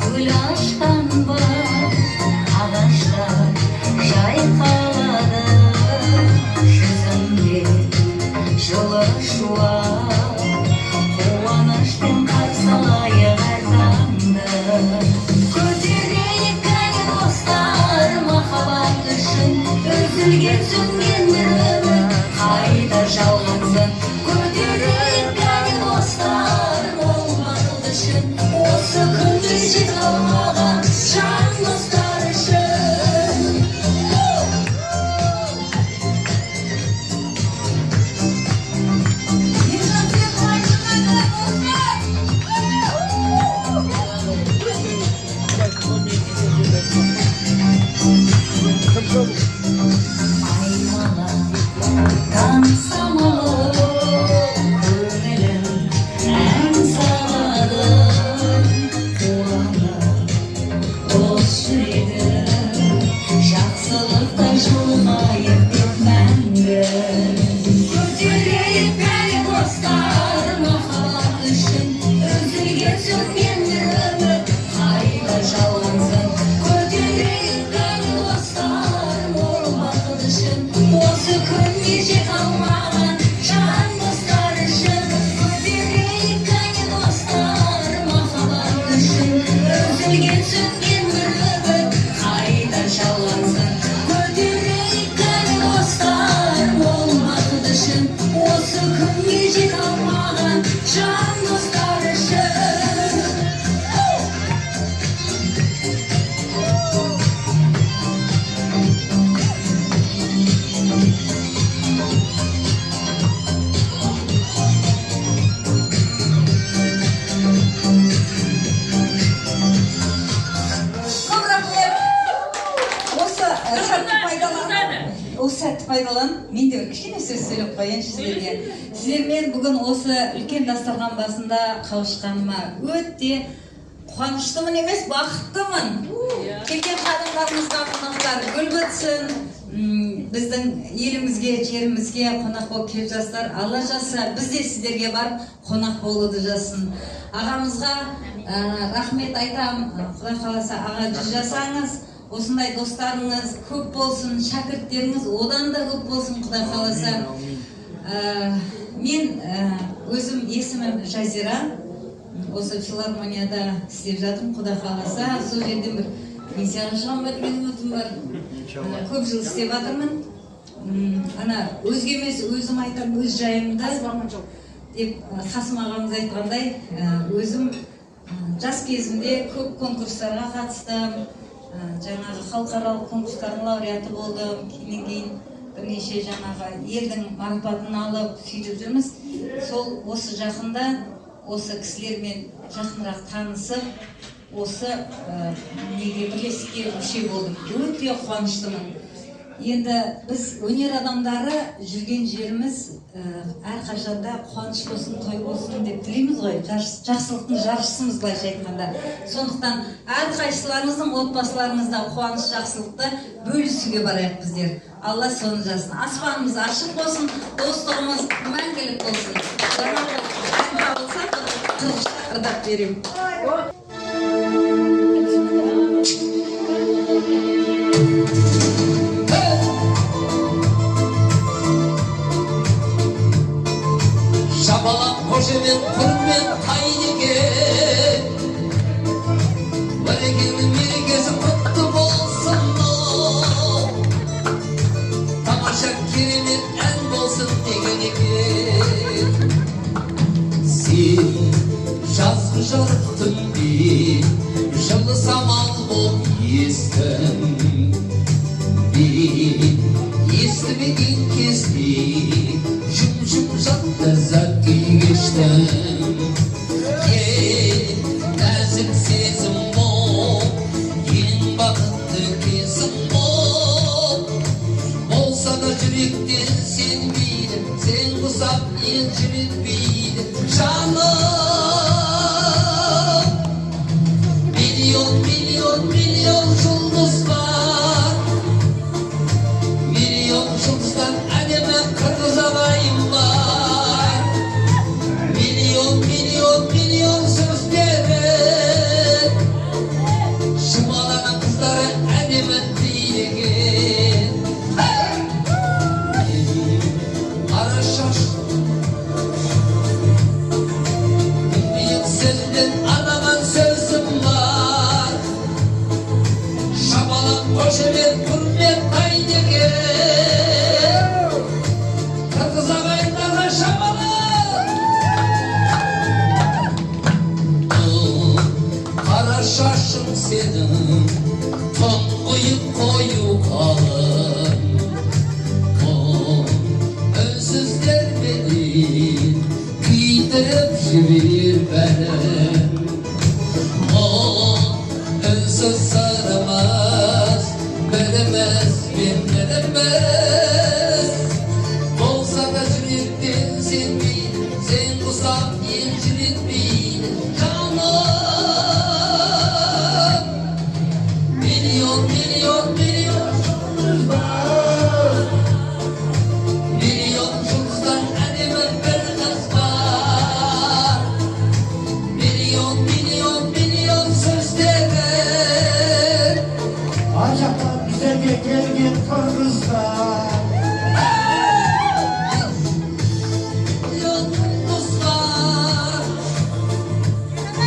гүл ашқан бар, ағаштар жайқалады, жүзімде жылы шуақ, қуанышпен қарсы алайық әр таңды. Көтерейік кәне, достар, махаббат үшін үзілген сөнген бір үміт қайта жалғансын. Көтерейік кәне, достар, мол бақыт үшін осы күнге жете алмаған жан достар үшін. Аймала таң самалы, көңілім ән салады, қуанып дос жүрегі, жақсылықта жолығайық деп мәңгі. Көтерейік кәне, достар, махаббат үшін үзілген сөнген бір үміт қайта жалғансын. Көтерейік кәне, достар, мол бақыт үшін осы күнге жете алмаған жан достар үшін. Көтерейік кәне, достар, махаббат үшін үзілген сөнген бір үміт қайта жалғансын. Көтерейік кәне, достар, мол бақыт үшін осы күнге жете алмаған жан достар үшін. Көп рахмет. Осы сәтті пайдаланып, осы сәтті пайдаланып, мен де бір кішкене сөз сөйлеп қояйыншы сіздерге. Сіздермен бүгін осы үлкен дастархан басында қауышқаныма өте қуаныштымын емес, бақыттымын. Келген ханымдарымызға қонақтар гүл бітсін, біздің елімізге, жерімізге қонақ болып келіп жатсыздар. Алла жазса, біз де сіздерге барып қонақ болуды жазсын. Ағамызға рахмет айтам. Құдай қаласа, аға, 100 жасаңыз. Осындай достарыңыз көп болсын, шәкірттеріңіз одан да көп болсын, Құдай қаласа. Мен өзім есімім Жазира, осы филармонияда істеп жатырмын, Құдай қаласа. Сол жерден бір пенсияға шығамын ба деген үмітім бар. Көп жыл істеп жатырмын. Ана өзге емес, өзім айтамын өз жайымды деп Қасым ағамыз айтқандай, өзім жас кезімде көп конкурстарға қатыстым. Жаңағы халықаралық конкурстардың лауреаты болдым. Кейіннен кейін бірнеше жаңағы елдің марапатын алып сөйтіп жүрміз. Сол осы жақында осы кісілермен жақынырақ танысып, осы неге бірлестікке мүше болдым. Өте қуаныштымын. Енді біз өнер адамдары жүрген жеріміз әрқашанда қуаныш болсын, той болсын деп тілейміз ғой. Жақсылықтың жаршысымыз былайша айтқанда. Сондықтан әрқайсыларыңыздың отбасыларыңызда қуаныш, жақсылықты бөлісуге барайық біздер. Алла соны жазсын. Аспанымыз ашық болсын, достығымыз мәңгілік болсын. Жаңағы ән табылса, қырғызша ырдап беремін. Шапалақ, қошемет, құрмет қайнеке, Уәлекеңнің мерекесі құтты болсын. Тамаша керемет ән болсын деген екен. Сен жазғы жарық түнде жылы самал боп естің. Мен естімеген кезде жұм-жұм ләззат күй кештім. Ең нәзік сезім бол, ең бақытты кезім бол. Болса да жүректен сенбейді, сен құсап елжіретпейді жаным. Миллион, миллион, миллион жұлдыз бар, миллион жұлдыздан әдемі қырғыз ағайын бар. Миллион, миллион, миллион сөздері Шымаланың қыздары әдемі дейді екен. Қара шаш биік сенден арнаған сөзім бар. Шапалақ, қошемет, құрмет қайнеке, қырғыз ағайындарға шапалақ. Қара шашың сенің тұңғиық қою қалың, үнсіздерменен күйдіріп жібер бәрін. Үнсіз сырымыз біріміз бен біріміз, болса да жүректен сенбейді, сен құсап елжіретпейді жаным. Миллион, миллион, миллион жұлдыз бар, миллион жұлдыздан әдемі бір қыз бар. Миллион, миллион, миллион сөздері Ар жақтан біздерге келген қырғыздар. Миллион жұлдыз бар,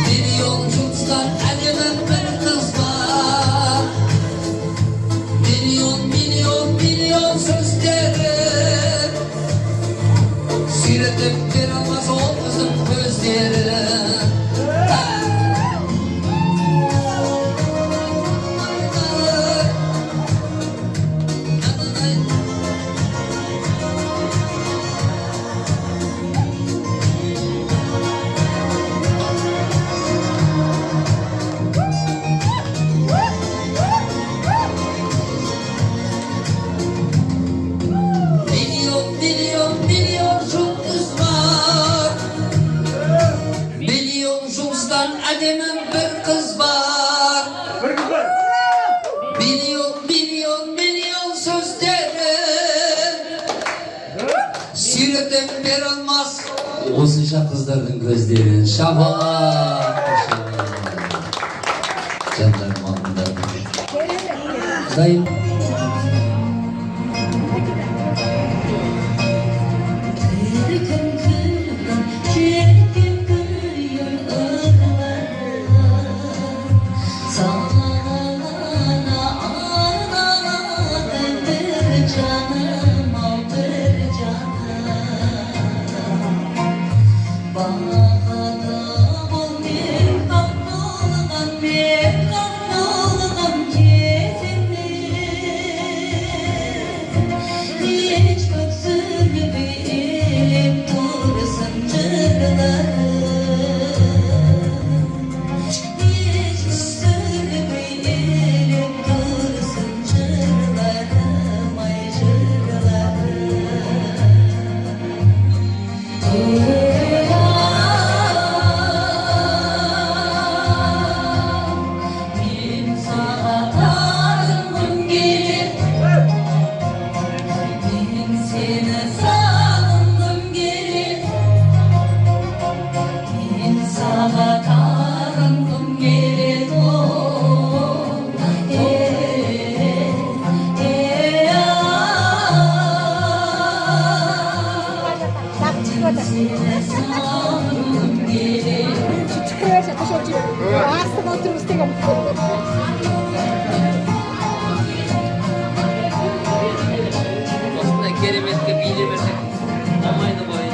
миллион жұлдыздан әдемі бір қыз бар. Миллион, миллион, миллион сөздері сүйретіп бере алмас ол қыздың көздері. Миллион, миллион, миллион жұлдыз бар, миллион жұлдыздан әдемі бір қыз бар. Миллион, миллион, миллион сөздері сүйретіп бере алмас осынша қыздардың көздерін. Шапалақ, жандарым, алтындарым. құттықтаймын. Осындай кереметке билей берсек болмайды ғой.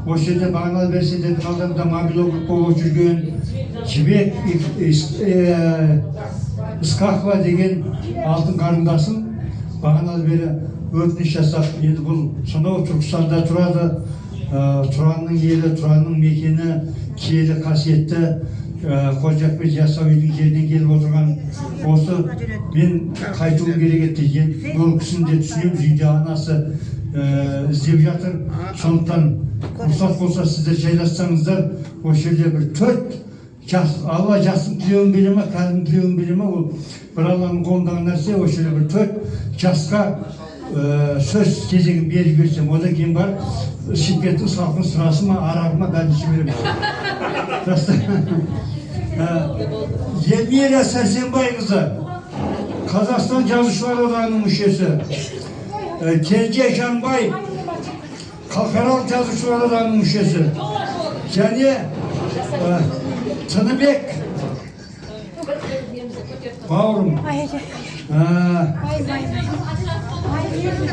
Осы жерде бағаналы бері сендердің алдарыңда мобилограф болып жүрген Жібек Ысқақова деген алтын қарындасым бағаналы бері өтініш жасап, енді бұл сонау Түркістанда тұрады, Тұранның елі, Тұранның мекені, киелі қасиетті Қожа Ахмет Яссауидің жерінен келіп отырған осы мен қайтуым керек еді. Енді бұл кісіні де түсінеміз, үйде анасы іздеп жатыр. Сондықтан рұқсат болса сіздер жайлассаңыздар, осы жерде бір 4 жас, Алла жастың тілеуін бере ма, кәрінің тілеуін бере ма, ол бір Алланың қолындағы нәрсе. Осы жерде бір 4 жасқа сөз кезегін беріп жіберсем, одан кейін барып Шымкенттің салқын сырасы ма, арағы ма, бәрін ішіп береміз. Эльмира Сәрсенбайқызы, Қазақстан Жазушылар одағының мүшесі. Кенже Жанбай, Халықаралық Жазушылар одағының мүшесі. Және Тыныбек бауырым,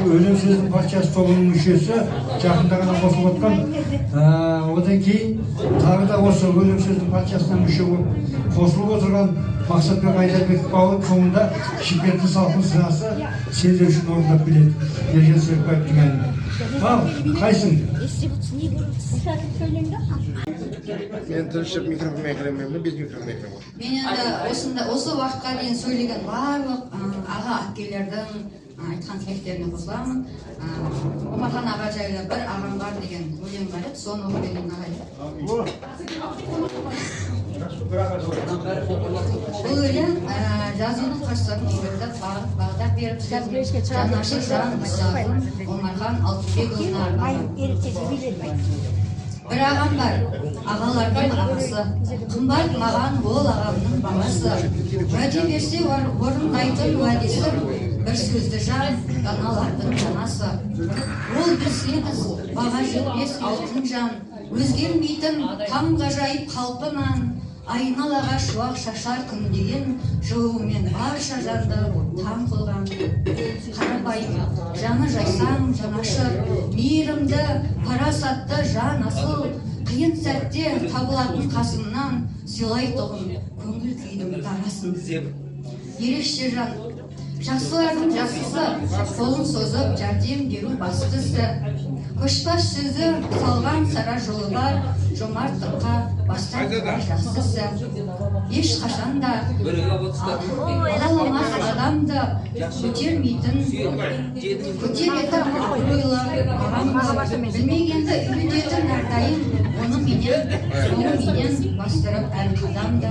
өлең сөздің патшасы тобының мүшесі, жақында ғана қосылып отқан. Одан кейін тағы да осы өлең сөздің патшасына мүше болып қосылып отырған Мақсатбек Айдарбек бауырым соңында Шымкенттің салқын сырасы сендер үшін орындап келеді. Ержан Серікбаевтың әнін. Ал, қайсың? Мен тыншып микрофонмен кіремін, без микрофонмен кіремін. Мен енді осы уақытқа дейін сөйлеген барлық аға әпкелердің айтқан тілектеріне қосыламын. Омархан аға жайлы бір ағам бар деген өлең бар еді, соны оқып берейін ағай. Бұл өлең жазудың қыр-сырын үйретіп, бағыт-бағдар беріп, жанашыр жан ұстазым Омархан Алтынбекұлына арнаған. Бір ағам бар, ағалардың ағасы, қымбат маған ол ағамның баласы. Уәде берсе орындайтын уәдесі, бір сөзді жан, даналардың данасы. Ол білсеңіз, баға жетпес алтын жан, өзгермейтін таңғажайып қалпынан, айналаға шуақ шашар күн деген жылуымен барша жанды таң қылған. Қарапайым, жаны жайсаң, жанашыр, мейірімді, парасатты жан асыл, қиын сәтте табылатын қасымнан сыйлайтұғын көңіл күйдің дарасын. Ерекше жан, жақсылардың жақсысы, қолын созып жәрдем беру бастысы. Көшбас сөзі салған сара жолы бар, жомарттыққа бастап жақсысы. Ешқашан да алаламас адамды көтермейтін, көтеретін абыройлы ағамды, білмегенді үйрететін әрдайым, онымен бастырып әр қадамды.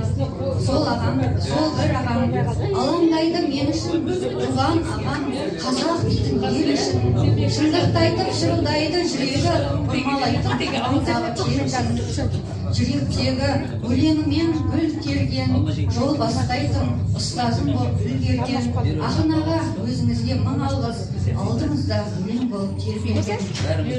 Сол ағам, сол бір ағам, алаңдайды мен үшін, туған ағам, қазақ дейтін ел үшін, шындықты айтып шырылдайды жүрегі, бұрмалайтын аңдағы терісін. Жүректегі өлеңімен гүл терген, жол бастайтын ұстазым боп үлгерген. Ақын аға, өзіңізге мың алғыс, алдыңызда өлең болып тербелген.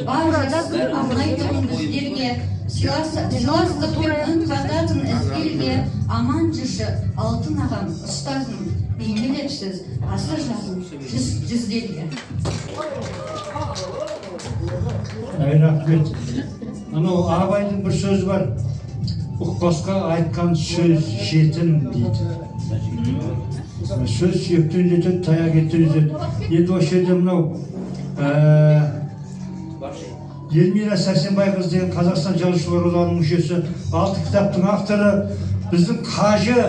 Бар жасты арнайтұғын біздерге, сыйластықпен үн қататын ізгелге, аман жүрші алтын ағам, ұстазым, бейнелепсіз ғасыр жазын жүздерге. Рахмет. Анау Абайдың бір сөзі бар, ұқпасқа айтқан сөз жетім дейді. Сөз сүйектен жетеді, таяқ еттен жетеді. Енді осы жерде мынау Эльмира Сәрсенбайқызы деген Қазақстан Жазушылар одағының мүшесі, 6 кітаптың авторы, біздің қажы,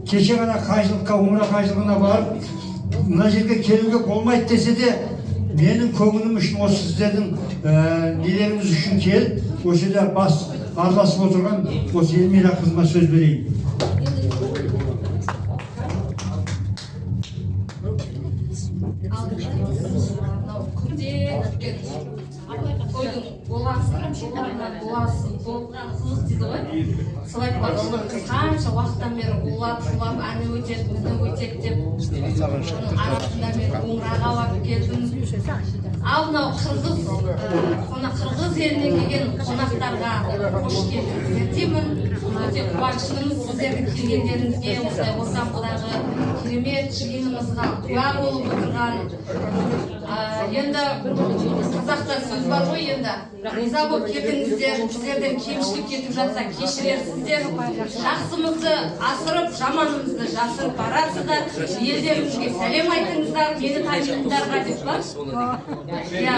кеше ғана қажылыққа, умра қажылығына барып, мына жерге келуге болмайды десе де, менің көңілім үшін, осы сіздердің нелеріңіз үшін келіп, осы жерде бас араласып отырған осы Эльмира қызыма сөз берейін. Күнде күткен тойдың болған қызық дейді ғой. Солай қанша уақыттан бері улап шулап әні өтеді, міне өтеді деп оның арасында мен умраға барып келдім. Ал мынау қырғыз елінен келген қонақтарға қош келдіңіздер деймін. Өте қуаныштымыз сіздердің келгендеріңізге, осылай ортамыздағы керемет жиынымызға куә болып отырған. Енді қазақта сөз бар ғой, енді Риза болып келдіңіздер. Сіздерден кемшілік кетіп жатса кешірерсіздер. Жақсымызды асырып, жаманымызды жасырып барасыздар. Елдеріңізге сәлем айтыңыздар, мені танитындарға деп па? Иә.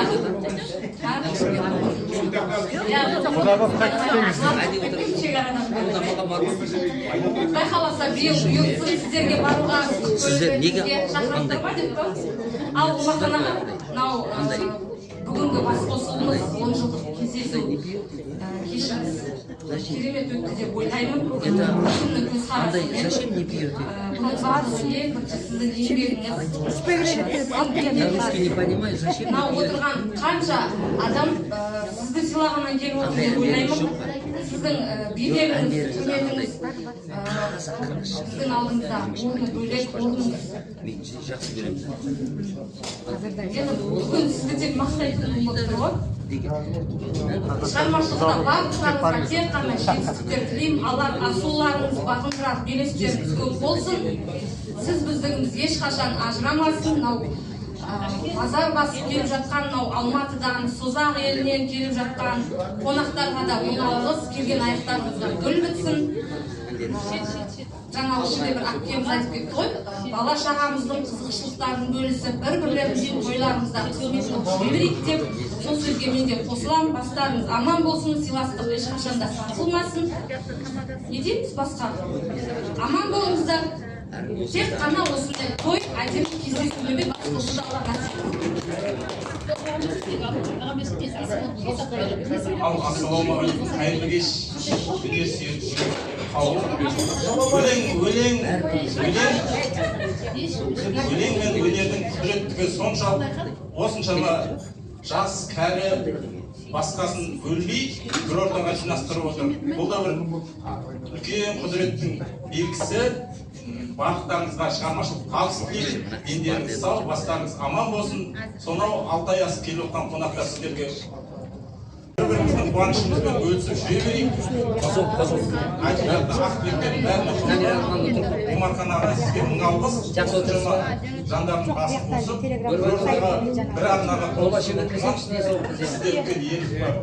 Құдай қаласа биыл бұйыртсын сіздерге баруға шақырасыздар ма деп па? Ал Омархан аға, мынау бүгінгі басқосуымыз 10 жылдық кездесу кешіміз керемет өтті деп ойлаймын. Өзімнің көзқарасыммен бұның барлығы ең бірінші сіздің еңбегіңіз. Мынау отырған қанша адам сізді сыйлағаннан келіп отыр деп ойлаймын. Сіздің беделіңіз, құрметіңіз біздің алдымызда орны бөлек, орныңыз. Енді бүгін сізді тек мақтайтын болып тұр ғой. Шығармашылықта барлықтарыңызға тек қана жетістіктер тілеймін. Алар асуларыңыз, бағындырар белестеріңіз көп болсын. Сіз біздігіміз ешқашан ажырамасын. Мынау базар басып келіп жатқан, мынау Алматыдан, Созақ елінен келіп жатқан қонақтарға да мың алғыс, келген аяқтарыңызға гүл бітсін. Жаңа осы жерде бір әпкеміз айтып кетті ғой, бала шағамыздың қызығушылықтарын бөлісіп, бір-бірлеріміздің тойларымызда қызмет қылып жүре берейік деп, сол сөзге мен де қосыламын. Бастарыңыз аман болсын, сыйластық ешқашан да сарқылмасын. Не дейміз басқа? Аман болыңыздар. Тек қана осындай той, әдемі кездесулерде бас қосуды Алла нәсіп етсін. Ал ассалаумағалейкум, қайырлы кеш, өнер сүйер қауым. Өлең мен өнердің құдіреттігі соншалық, осыншама жас, кәрі, басқасын бөлмей бір ортаға жинастырып отыр. Бұл да бір үлкен құдіреттің белгісі. Барлықтарыңызға шығармашылық табыс тілеймін. Дендеріңіз сау, бастарыңыз аман болсын. Сонау Алтай асып келіп отқан қонақтар сіздерге бір-біріміздің қуанышымызбен бөлісіп жүре берейік. Айтылған ақ тілектердің бәріне Омархан аға, сізге мың алғыс. Осыншама жандардың басын қосып, бір ортаға, бір арнаға қосып отырған сізде үлкен ерлік бар.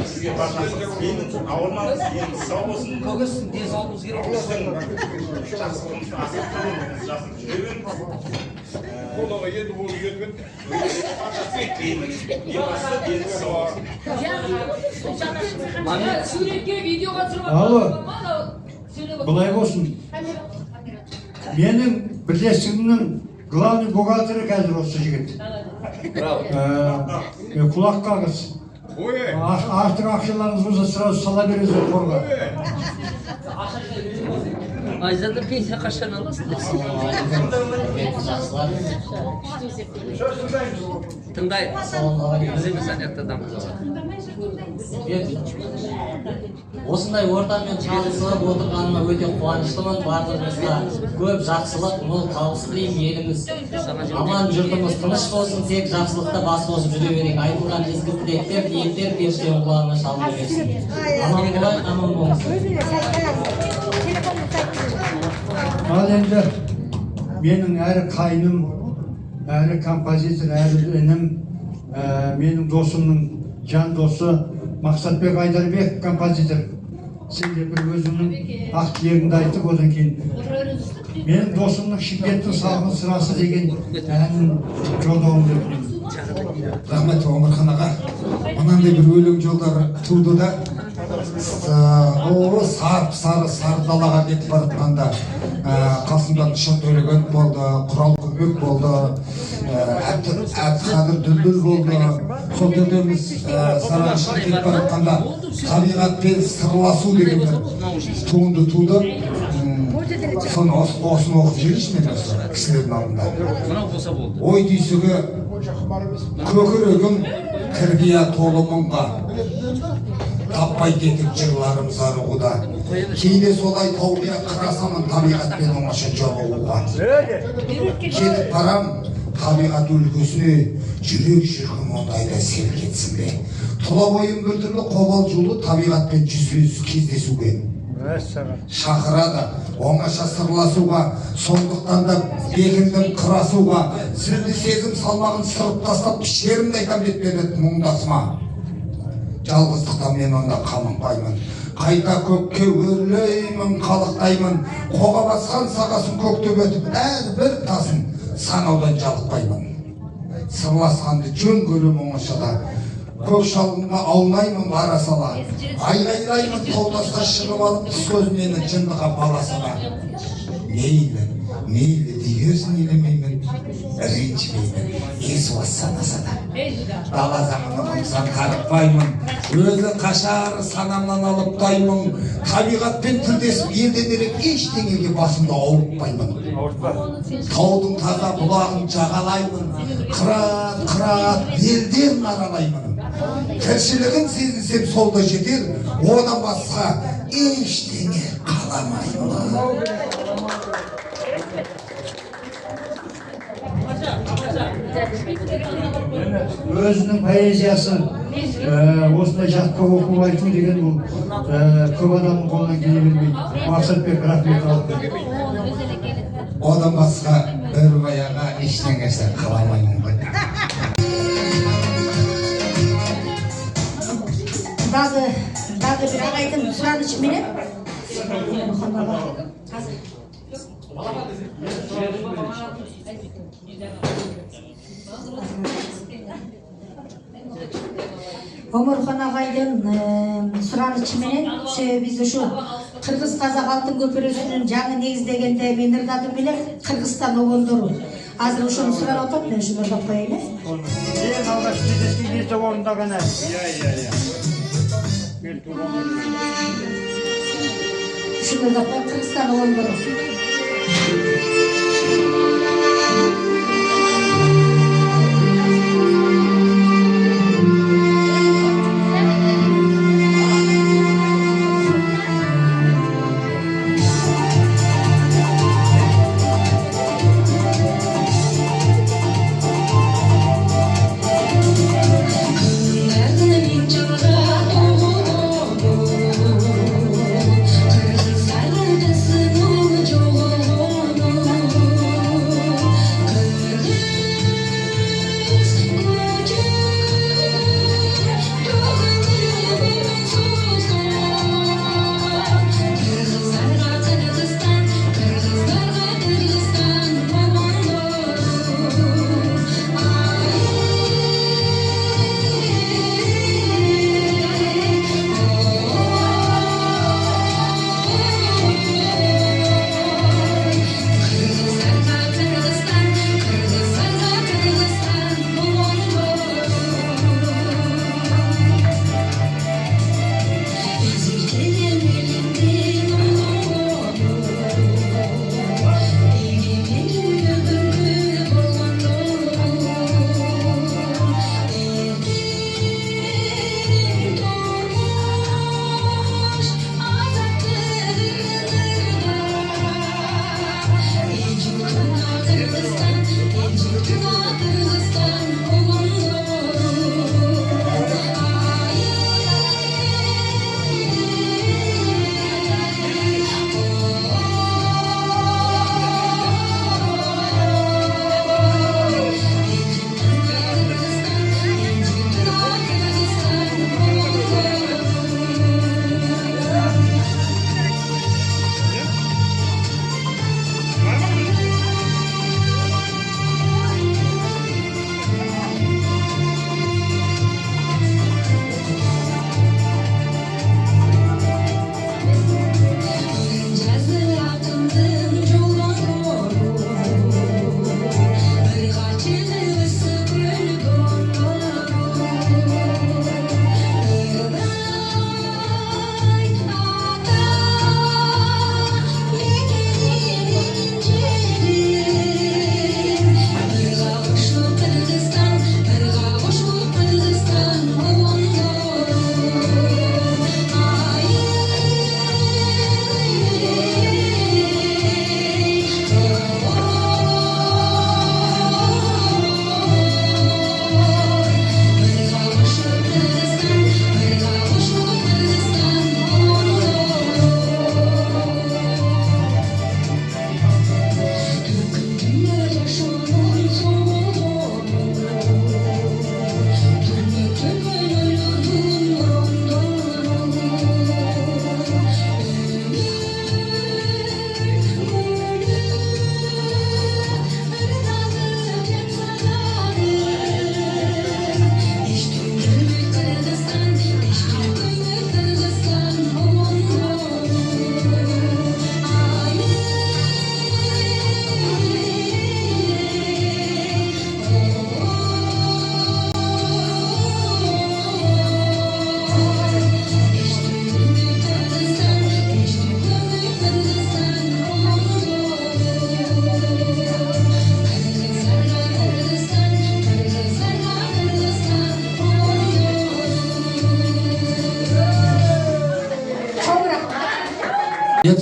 Сізге бар жақсылық тілеймін. Ауырмаңыз, деніңіз сау болсын. Біздің жақсылығымызды асырып, жасырып жүре беріңіз. Тілеймін. Ең бастысы деніңіз сау болсын. Суретке, видеоға түсіріп. Алло, былай болсын. Менің бірлестігімнің главный бухгалтері қазір осы жігіт. Құлақ қағыз. Артық ақшаларыңыз болса сразу сала бересіз қорға. Айзада, пенсия қашан аласың? Тыңдайық. Біз емес, ана жақта дамыз. Осындай ортамен танысып отырғаныма өте қуаныштымын. Барлығыңызға көп жақсылық, мол табыс тілеймін. Еліміз аман, жұртымыз тыныш болсын. Тек жақсылықта бас қосып жүре берейік. Айтылған ізгі тілектер, ниеттер періштенің құлағына шалына берсін. Аман болайық, аман болыңыз. Ал енді менің әрі қайным, әрі композитор, әрі інім, менің досымның жан досы Мақсатбек Айдарбек композитор. Сен де бір өзіңнің ақ тілегіңді айтып, одан кейін менің досымның Шымкенттің салқын сырасы деген әнін жолдауымды өтінемін. Рахмет, Омархан аға. Мынандай бір өлең жолдары туды да, сарып сары сары далаға кетіп бара жатқанда қасымда Нышан Төлеген болды, Құрал Көмек болды, Әбдіқадыр Дүлдүл болды. Сол төртеуміз Сарыағашқа кетіп бара жатқанда табиғатпен сырласу деген бір туынды туды. Соны осыны оқып жіберейінші мен осы кісілердің алдында. Ой түйсігі көкірегім кірбия толы мұңға, таппай кетіп жырларым зарығуда. Кейде солай тауға қырасамын табиғатпен оңаша жолығуға. Кетіп барам табиғат өлкесіне, жүрек шіркін ондайда селк етсін бе. Тұла бойым біртүрлі қобалжулы табиғатпен жүзбе-жүз кездесуге. Шақырады оңаша сырласуға, сондықтан да бекіндім қырасуға. Зілді сезім салмағын сырып тастап, шерімді айтам деп береді мұңдасыма. Жалғыздықтан мен онда қамықпаймын, қайта көкке өрлеймін, қалықтаймын. Қоға басқан сағасын көктеп өтіп, әрбір тасын санаудан жалықпаймын. Сырласқанды жөн көрем оңашада, көк шалғынға аунаймын бара сала. Айғайлаймын тау тасқа шығып алып, түс көз мені жындыға баласа да. Мейлі, мейлі дегерсін елемеймін, ренжімеймін, есуас санаса да. Дала заңын ұғынсам тарықпаймын, өзі қашар санамнан алып таймын. Табиғатпен тілдесіп елден ерек ештеңеге басымды ауыртпаймын. Таудың таза бұлағын жағалаймын, қырат қырат белдерін аралаймын. Тіршілігін сезінсем сол да жетер, одан басқа ештеңе қаламаймын. Өзінің поэзиясы осындай жатқа оқу айту деген бұл көп адамның қолынан келе бермейді. Мақсатбек, рахмет. Одан басқа бір баяға ештеңесі қаламаймын ғой. Дагы бир агайдын суранычы менен азыр Омурхан агайдын суранычы менен, себеби биз ушу кыргыз казак алтын көпүрөсүнүн жаңы негиздегенде мен ырдадым эле Кыргызстан обондору. Азыр ошону суранып атат, мен ушуну ырдап коеюн. Эң алгач кездешкен кезде орундаган ән. Иә. Мен туган. Ушуну ырдап коеюн, Кыргызстан обондору. Кыргыз аргысын жолуну.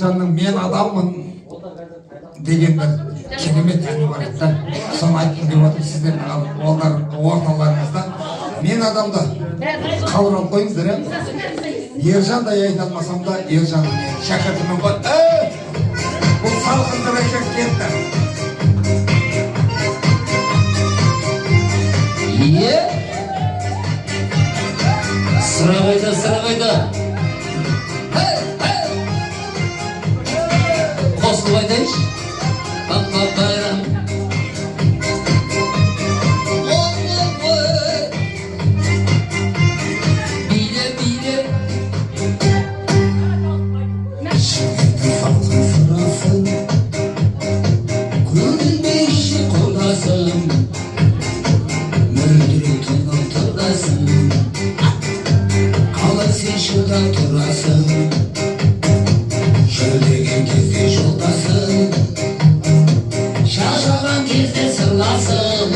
Ержанның «Мен адаммын» деген бір керемет әні бар еді да, соны айтқым келіп отыр сіздердің орталарыңызда. «Мен адамды» қабыл қойыңыздар, иә. Ержандай айта алмасам да, Ержанның мен шәкіртімін ғой. Бұл салқын екен, кетті. Е, сыра қайда, сыра қайда? Қосылып айтайыншы. Пам-пам-парам. Биле, биле. Шымкенттің салқын сырасын, көрінбейші құрдасым, мөлдіреп тұнып тұрасың, қалай сен шыдап тұрасың? Шөлдеген кезде жолдасың, шаршаған кезде сырласың,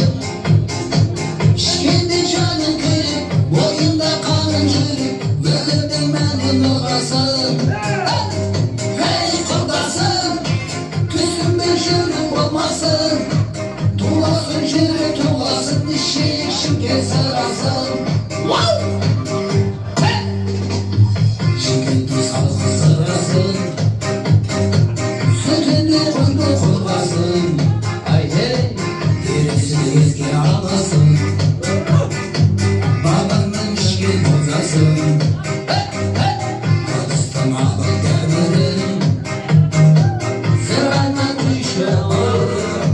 ішкенде жаның кіріп, бойында қаның жүріп, өмірдің мәнін ұғасың. Ей, құрдасым, түсінбей жүріп болмасын, туласын жүрек, туласын, ішейік Шымкент сырасын. Шымкенттің салқын сырасын, сүтіне қойды қорғасын, ай ей, еріксіз еске аласың, бабаңның ішкен қозасын, ыдыстың алып дәмірін, сыраңнан күйші бауырым.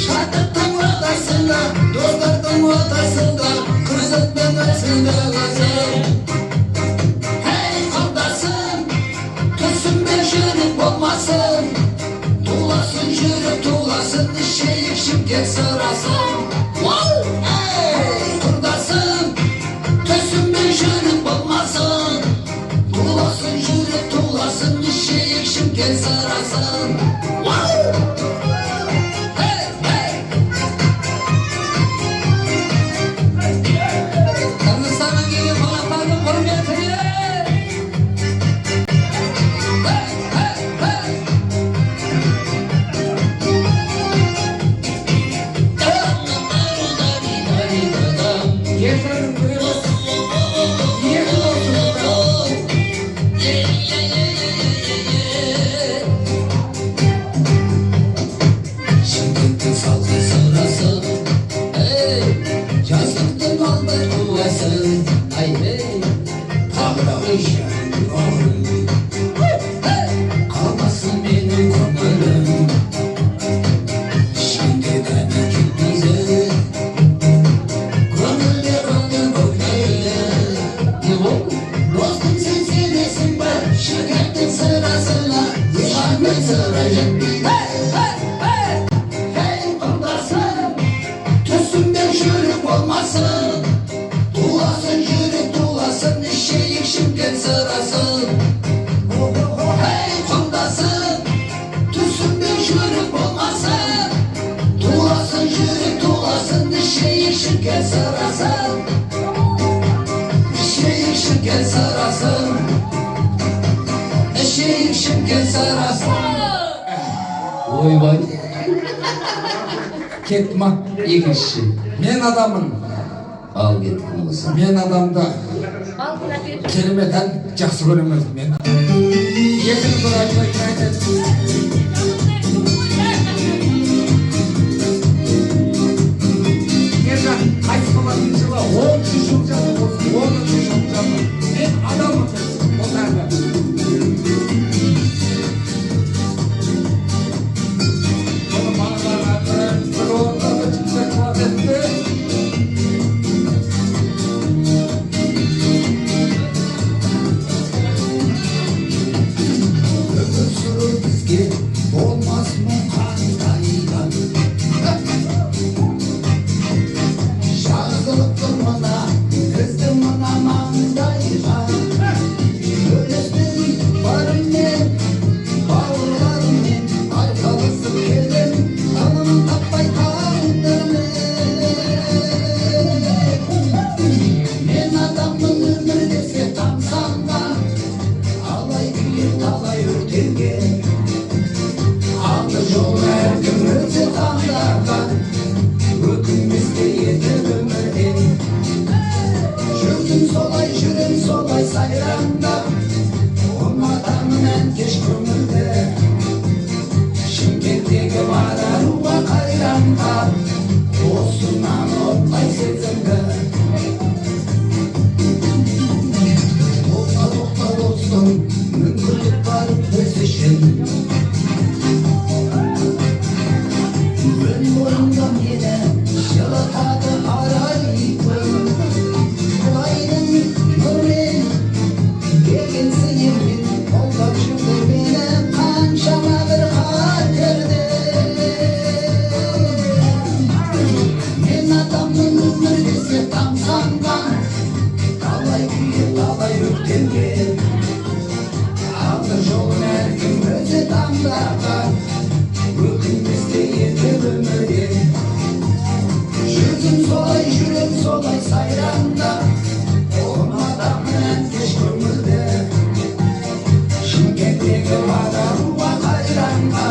Шаттықтың ортасында, достардың ортасында, қызықтың өзіңді өзің. Ей, құрдасым, түсінбей жүріп болмасын, туласын жүрек, туласын, ішейік Шымкент сырасын. Ей, құрдасым, түсінбей жүріп болмасын, туласын жүрек, туласын, ішейік Шымкент сырасын. Қырғызстаннан келген қонақтардың құрметіне. Ержанның біреуі екі болсын. Шымкенттің салқын сырасы, ей, жастықтың албыр куәсі, ай ей, тағы да бауырым, қалмасын менің көңілім. Ішкенде дәмі кетпейді, көңілде көңіл көктейді. Не болды? Достым, сен сенесің бе Шымкенттің сырасына? Ешқандай сыра жетпейді. Ей, құрдасым, түсінбей жүріп болмасын, туласын жүрек, туласын, ішейік Шымкент сырасын. Ей, құрдасым, түсінбей жүріп болмасын, туласын жүрек, туласын, ішейік Шымкент сырасын. Ішейік Шымкент сырасын, ішейік Шымкент сырасын. Ойбай. Кетті ма? Екіншісі. «Мен адаммын». Ал кеттік болса. «Мен адамды» керемет ән, жақсы көремін өзім мен. Екінің бірі айтпайтын ән. Ержан қайтыс болатын жылы 10-жыл жазды, осы 10-жыл жазды. «Мен адаммын» деп бұл әнді. Бұны балаларға бір орындады, жігіттер қуат етті. Өмір сүру бізге мойында мені жылытады арай күн. Құдайдың нұрмен берген сыйымен қолдап жүрді мені қаншама бір қатерде. Мен адаммын өмір десе тамсанған, талай күйе талай өртенген. Тағдыр жолын әркім өзі таңдаған, өкінбестей етіп өмірден. Жүрдім солай, жүрем солай сайрандап, ұнатамын ән кеш көңілді. Шымкенттегі бараруға қайранға,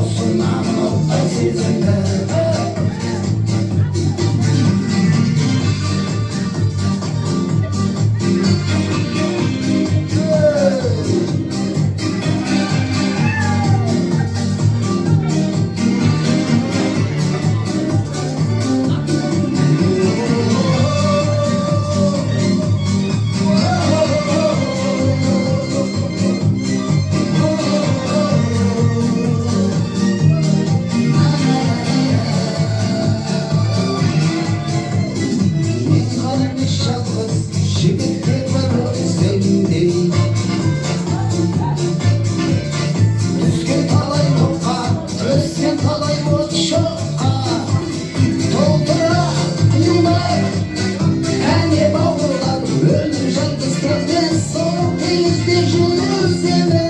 ұсынамын оттай сезімді. Мен ғана емес жалғыз жігіттер бар сендей. Түскен талай топқа, өскен талай от шоққа, толтыра ұйымдар, әне бауырлар, өмір жалғыз келмес, сол теңізде жүземін.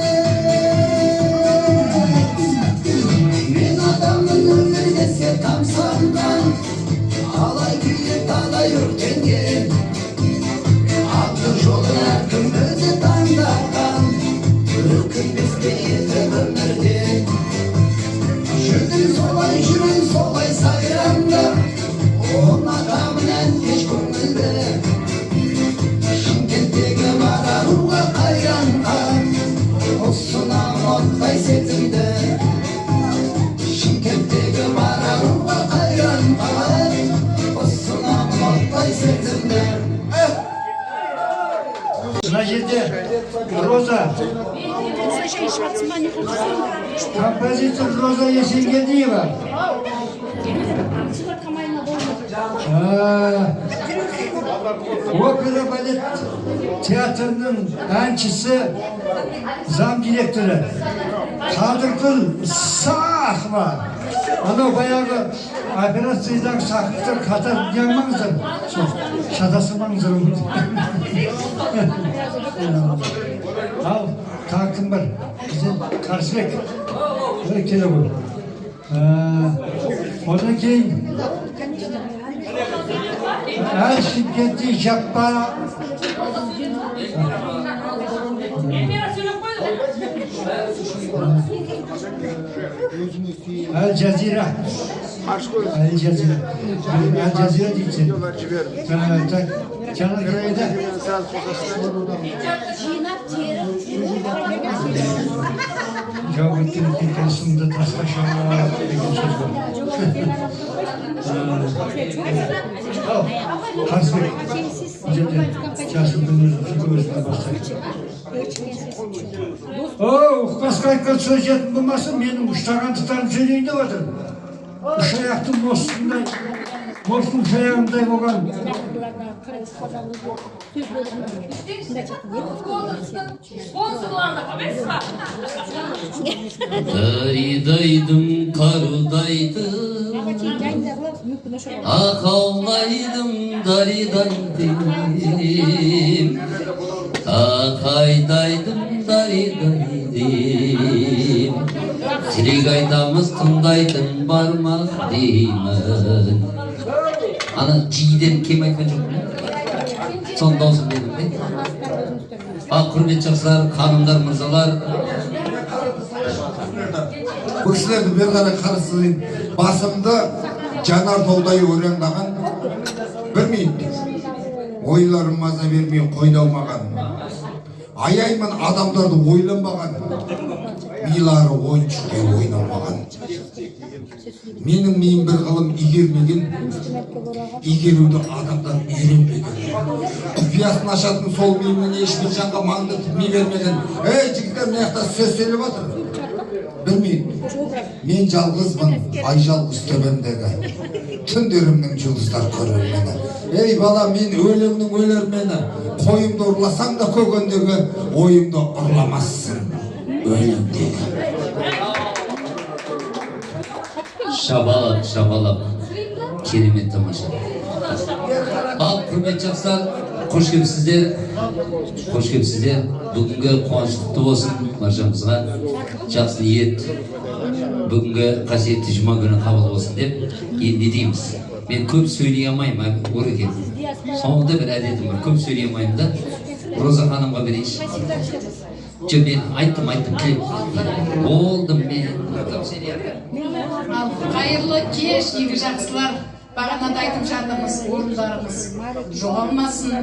Мен адаммын өмір десе тамсанған, талай күйе талай өртенген. Тағдыр жолын әркім өзі таңдаған, өкінбестей етіп өмірден. Жүрдім солай, жүрем солай сайрандап, ұнатамын ән кеш көңілді. Шымкенттегі бараруға қайранға, ұсынамын оттай сезімді. Шымкенттегі бараруға қайранға, ұсынамын оттай сезімді. Мына жерде Роза, композитор Роза Есенгелдиева. Опера балет театрының әншісі, зам директоры Қадыргүл Сахова. Анау баяғы операциядан сахнықтар қатар не алмаңыздар, сол шатастырмаңыздар. Ал тағы кім бар? Бізден Қарсыбек келе ғой. Одан кейін әл Шымкентте жаппа Әл Жазира. Әл Жазира. Әл Жазира дейді сен. Так, Жанар қайда? Жауап өткен кеткен тасқа шауып деген сөз бар. Ал, Қарсыбек, бұл жерде жасылдың өзіне бастайды. О, ұқпасқа айтқан сөз етін болмасын, менің ұштағандықтарым сөйлейін деп жатыр. Үш аяқты мостындай, мостың үш аяғындай болған. Даридайдым, қарудайдым, ақаулайдым, даридайдым, ақайдайдым, даридайдым. Тілек айтамыз, тыңдайтын бар ма деймін. Ана жиден кем айтқан жоқ. Соның дауысын бердім бе? Ал, құрметті жақсылар, ханымдар, мырзалар. Бұл кісілерді бері қарай қарасызын басымды жанартаудай өреңдаған бір минут. Ойларым маза бермей қойдалмаған. Аяймын адамдарды ойланбаған. Милары ойыншықтай ойналмаған. Менің миым бір ғылым игермеген, игеруді адамдар үйренбеген. Құпиясын ашатын сол миымның ешбір жанға маңдытып ми бермеген. Ей, жігіттер, мына жақта сөз сөйлеп жатыр. Бір минут. Мен жалғызбын, ай жалғыз төбемдегі. Түндерімнің жұлдыздар көрер мені. Ей бала, мен өлеңнің өлермені. Қойымды ұрласаң да көгендегі, ойымды ұрламассың өлеңдегі. Шабалап, шабалап. Керемет тамаша. Ал, құрметті жастар, қош келіпсіздер. Қош келіпсіздер. Бүгінгі қуаныш құтты болсын баршамызға. Жақсы ниет, бүгінгі қасиетті жұма күні қабыл болсын деп. Енді не дейміз? Мен көп сөйлей алмаймын, Ореке. Соңында бір әдетім бар, көп сөйлей алмаймын да. Роза ханымға берейінші. Жоқ, мен айттым, Болдым мен. Ал, қайырлы кеш, игі жақсылар. Бағанада айтып жатырмыз, орындарымыз жоғалмасын.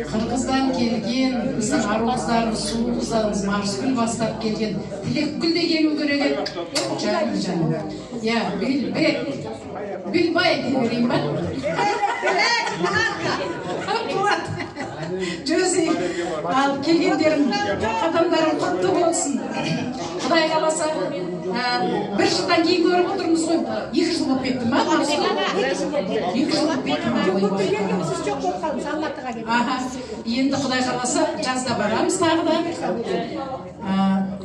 Қырғыздан келген біздің ару қыздарымыз, сұлу қыздарымыз Марсгүл бастап келген. Тілекгүл де келу керек еді. Жаным, жаным. Я, Билбек, Билбай дей берейін ба? Жүзі, ал келгендерің, қадамдарың құтты болсын. Құдай қаласа, бір жылдан кейін көріп отырмыз ғой. 2 жыл болып кетті ма? 2 жыл болып кетті ма? Аха, енді Құдай қаласа, жазда барамыз тағы да.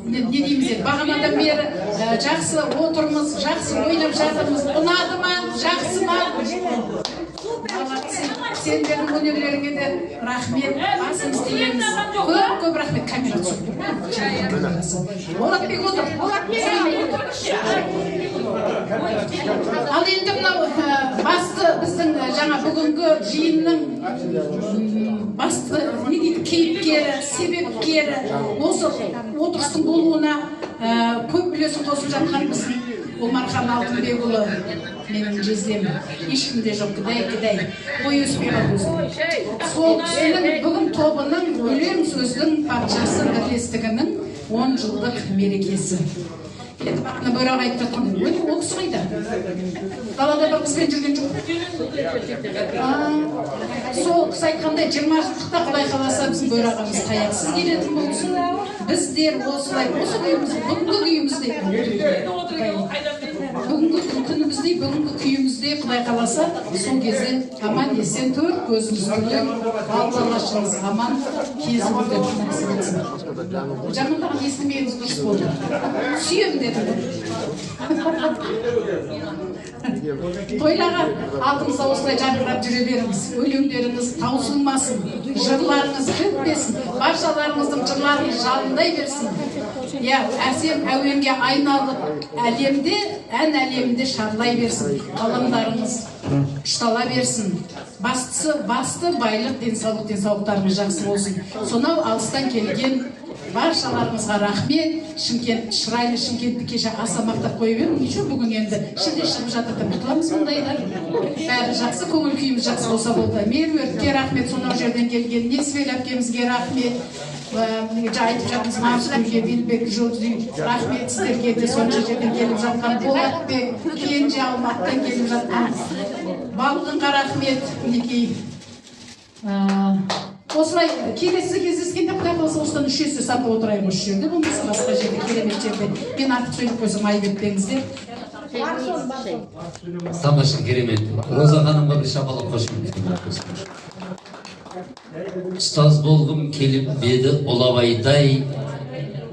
Не дейміз енді, бағанадан бері жақсы отырмыз, жақсы ойнап жатырмыз. Ұнады ма? Жақсы ма? Сендердің өнерлеріңе де рахмет, басымыз тиеміз. Көп-көп рахмет. Камера түсіп тұр ма? Болатбек отыр. Ал енді мынау басты біздің жаңа бүгінгі жиынның басты не дейді, кейіпкері, себепкері, осы отырыстың болуына көп үлесін қосып жатқан біздің Омархан Алтынбекұлы, менің жездем, ешкімде жоқ, кідай-кідай, ой өспей қалды өзім. Сол кісінің бүгін тобының өлең сөздің патшасы бірлестігінің 10 жылдық мерекесі. Енді бағана Бөрі айтып жатқан, ол кісі қайда? Далада бір қызбен жүрген жоқ. Сол кісі айтқандай, 20 жылдықта Құдай қаласа біздің Бөрі ағамыз таяқсыз келетін болсын. Біздер осылай, осы күйіміз, бүгінгі күйімізде, бүгінгі күнімізде, бүгінгі күйімізде Құдай қаласа, сол кезде аман есен төрт көзіміз түгел, алла-аллашымыз аман кезіп өтеді, нәсіп етсін. Жамандаған естімегеніміз дұрыс болды. Сүйем дедім. Тойлаға алдымызда осылай жарқырап жүре беріңіз. Өлеңдеріңіз таусылмасын, жырларыңыз бітпесін, баршаларыңыздың жырларыңыз жалындай берсін. Я, әсем әуенге айналып, әлемде, ән әлемінде шарлай берсін, қаламдарыңыз ұштала берсін. Бастысы, басты байлық денсаулық, денсаулықтарыңыз жақсы болсын. Сонау алыстан келген баршаларыңызға рахмет. Шымкент, шырайлы Шымкентті кеше аса мақтап қойып едім. Ничего, бүгін енді шілде шығып жатыр деп құтыламыз мұндайда. Бәрі жақсы, көңіл күйіміз жақсы болса болды. Меруертке рахмет, сонау жерден келген Несібел әпкемізге рахмет. Айтып жатырмыз, Марсгүлге, Билбек, Жұлдыз, рахмет сіздерге де, сонша жерден келіп жатқан Болатбек, Кенже Алматыдан келіп жатқан Балғынға рахмет. Мінекей, осылай келесі кездескенде Құдай қаласа осыдан 3 есе сатып отырайық осы жерде, болмаса басқа жерде, керемет жерде. Мен артық сөйлеп қойсам айып етпеңіздер. Тамаша, керемет. Роза ханымға бір шапалақ қошемет. Ұстаз болғым келіп еді Ұлабайдай,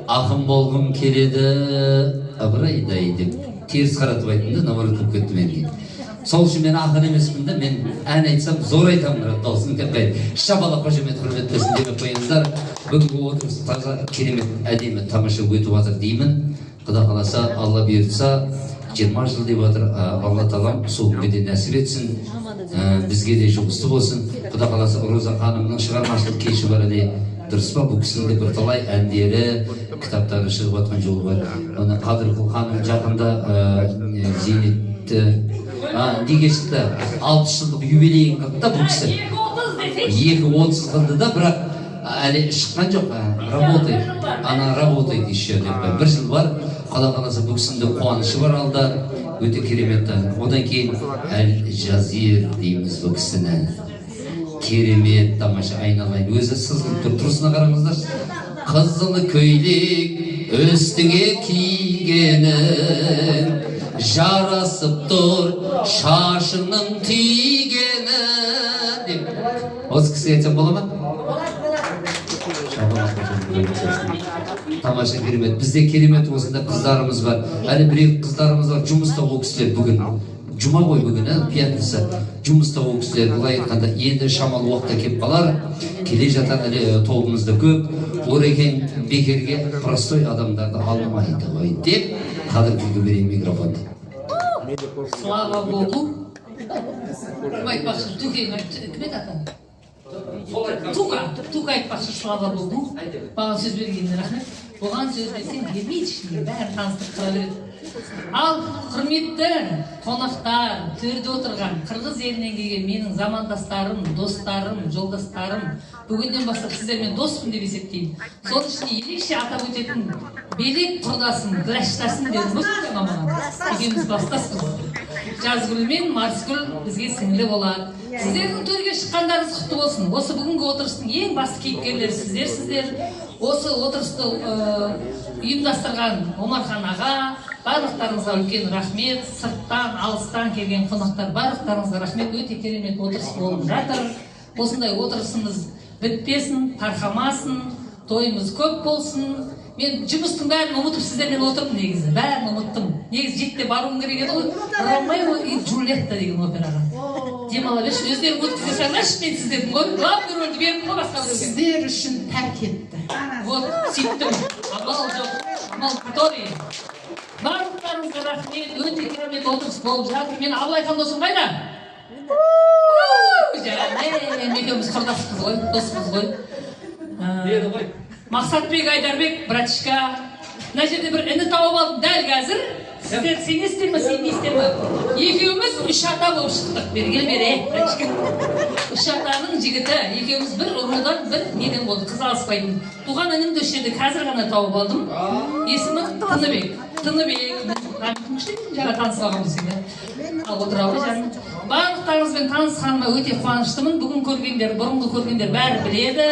ақын болғым келеді Ыбырайдай деп теріс қаратып айттым да, наоборот болып кетті менікі. Сол үшін мен ақын емеспін да, мен ән айтсам зор айтамын, бірақ дауысым деп қойды. Шапалақ қошемет құрметтесін деп қойыңыздар. Бүгінгі отырыс таза керемет, әдемі, тамаша өтіп жатыр деймін. Құда қаласа, Алла бұйыртса, 20 жыл деп жатыр, Алла тағалам сол күнге де нәсіп етсін, бізге де жұғысты болсын. Құда қаласа, Роза ханымның шығармашылық кеші бар әлі, дұрыс па? Бұл кісінің де бірталай әндері, кітаптары шығып жатқан жолы бар. Оны Қадырқұл ханым жақында зейнетті неге шықты? 60 жылдық юбилейін қылды да бұл кісі. 2.30 қылды да, бірақ әлі шыққан жоқ. Работает. Она работает еще деп. Бір жыл бар. Құда қаласа бұл кісінің де қуанышы бар алда. Өте керемет. Одан кейін Әл-Жазир дейміз бұл кісіні. Керемет, тамаша, айналайын. Өзі сызылып тұр. Тұрысына қараңыздаршы. Қызыл көйлек, Үстіңе кигенің жарасып тұр, шашыңның түйгені деп. Осы кісіге айтсам бола ма? Тамаша, керемет. Бізде керемет осында қыздарымыз бар. Әлі бір екі қыздарымыз бар. Жұмыста ол кісілер бүгін. Жұма ғой бүгін, пятница. Жұмыста ол кісілер, былай айтқанда, енді шамалы уақытта келіп қалар. Келе жатар, әлі тобымызда көп. Орекен бекерге простой адамдарды алмайды ғой деп Қадыргүлге берейін микрофонды. Слава Богу. Кім айтпақшы? Төкең айтты. Кім еді аты? Тука, Тука айтпақшы, слава Богу. Маған сөз бергеніне рахмет. Оған сөз берсең бермейді ішінде, бәрі таныстырып тұра береді. Ал құрметті қонақтар, төрде отырған қырғыз елінен келген менің замандастарым, достарым, жолдастарым, бүгіннен бастап сіздермен доспын деп есептеймін. Соның ішінде ерекше атап өтетін Белек құрдасым, Гүләштасым дедім ғой жаңа маған. Екеуміз бастаспыз. Жазгүл мен Марсгүл бізге сіңлі болады. Сіздердің төрге шыққандарыңыз құтты болсын. Осы бүгінгі отырыстың ең басты кейіпкерлері сіздерсіздер. Осы отырысты ұйымдастырған Омархан аға, барлықтарыңызға үлкен рахмет. Сырттан, алыстан келген қонақтар, барлықтарыңызға рахмет. Өте керемет отырыс болып жатыр. Осындай отырысымыз бітпесін, тарқамасын, тойымыз көп болсын. Мен жұмыстың бәрін ұмытып сіздермен отырдым негізі, бәрін ұмыттым. Негізі 7-те баруым керек еді ғой. Ромео и Джульетта деген операға. Демала берші, өздерің өткізе салыңдаршы, мен сіздердің ғой. Главный рөлді бердім ғой басқа біреуге. Сіздер үшін тәрк етті. Вот, сөйттім. Амал жоқ, амал который. Барлықтарыңызға рахмет, өте керемет отырыс болып жатыр. Мен Абылайхан досым қайда? Жаным, екеуміз құрдаспыз ғой, доспыз ғой. Мақсатбек Айдарбек, братишка. Мына жерде бір іні тауып алдым дәл қазір. Сіздер сенесіздер ме, сенбейсіздер ме? Екеуміз үш ата болып шықтық. Бері бері, братишка. Үш атаның жігіті. Екеуміз бір рудан, бір неден болдық. Қыз алыспайтын. Туған інімді осы жерде қазір ғана тауып алдым. Есімі Тыныбек. Тыныбек. Жаңа танысып алғанбыз енді. Ал отыра ғой жаным. Барлықтарыңызбен танысқаныма өте қуаныштымын. Бүгін көргендер, бұрынғы көргендер бәрі біледі.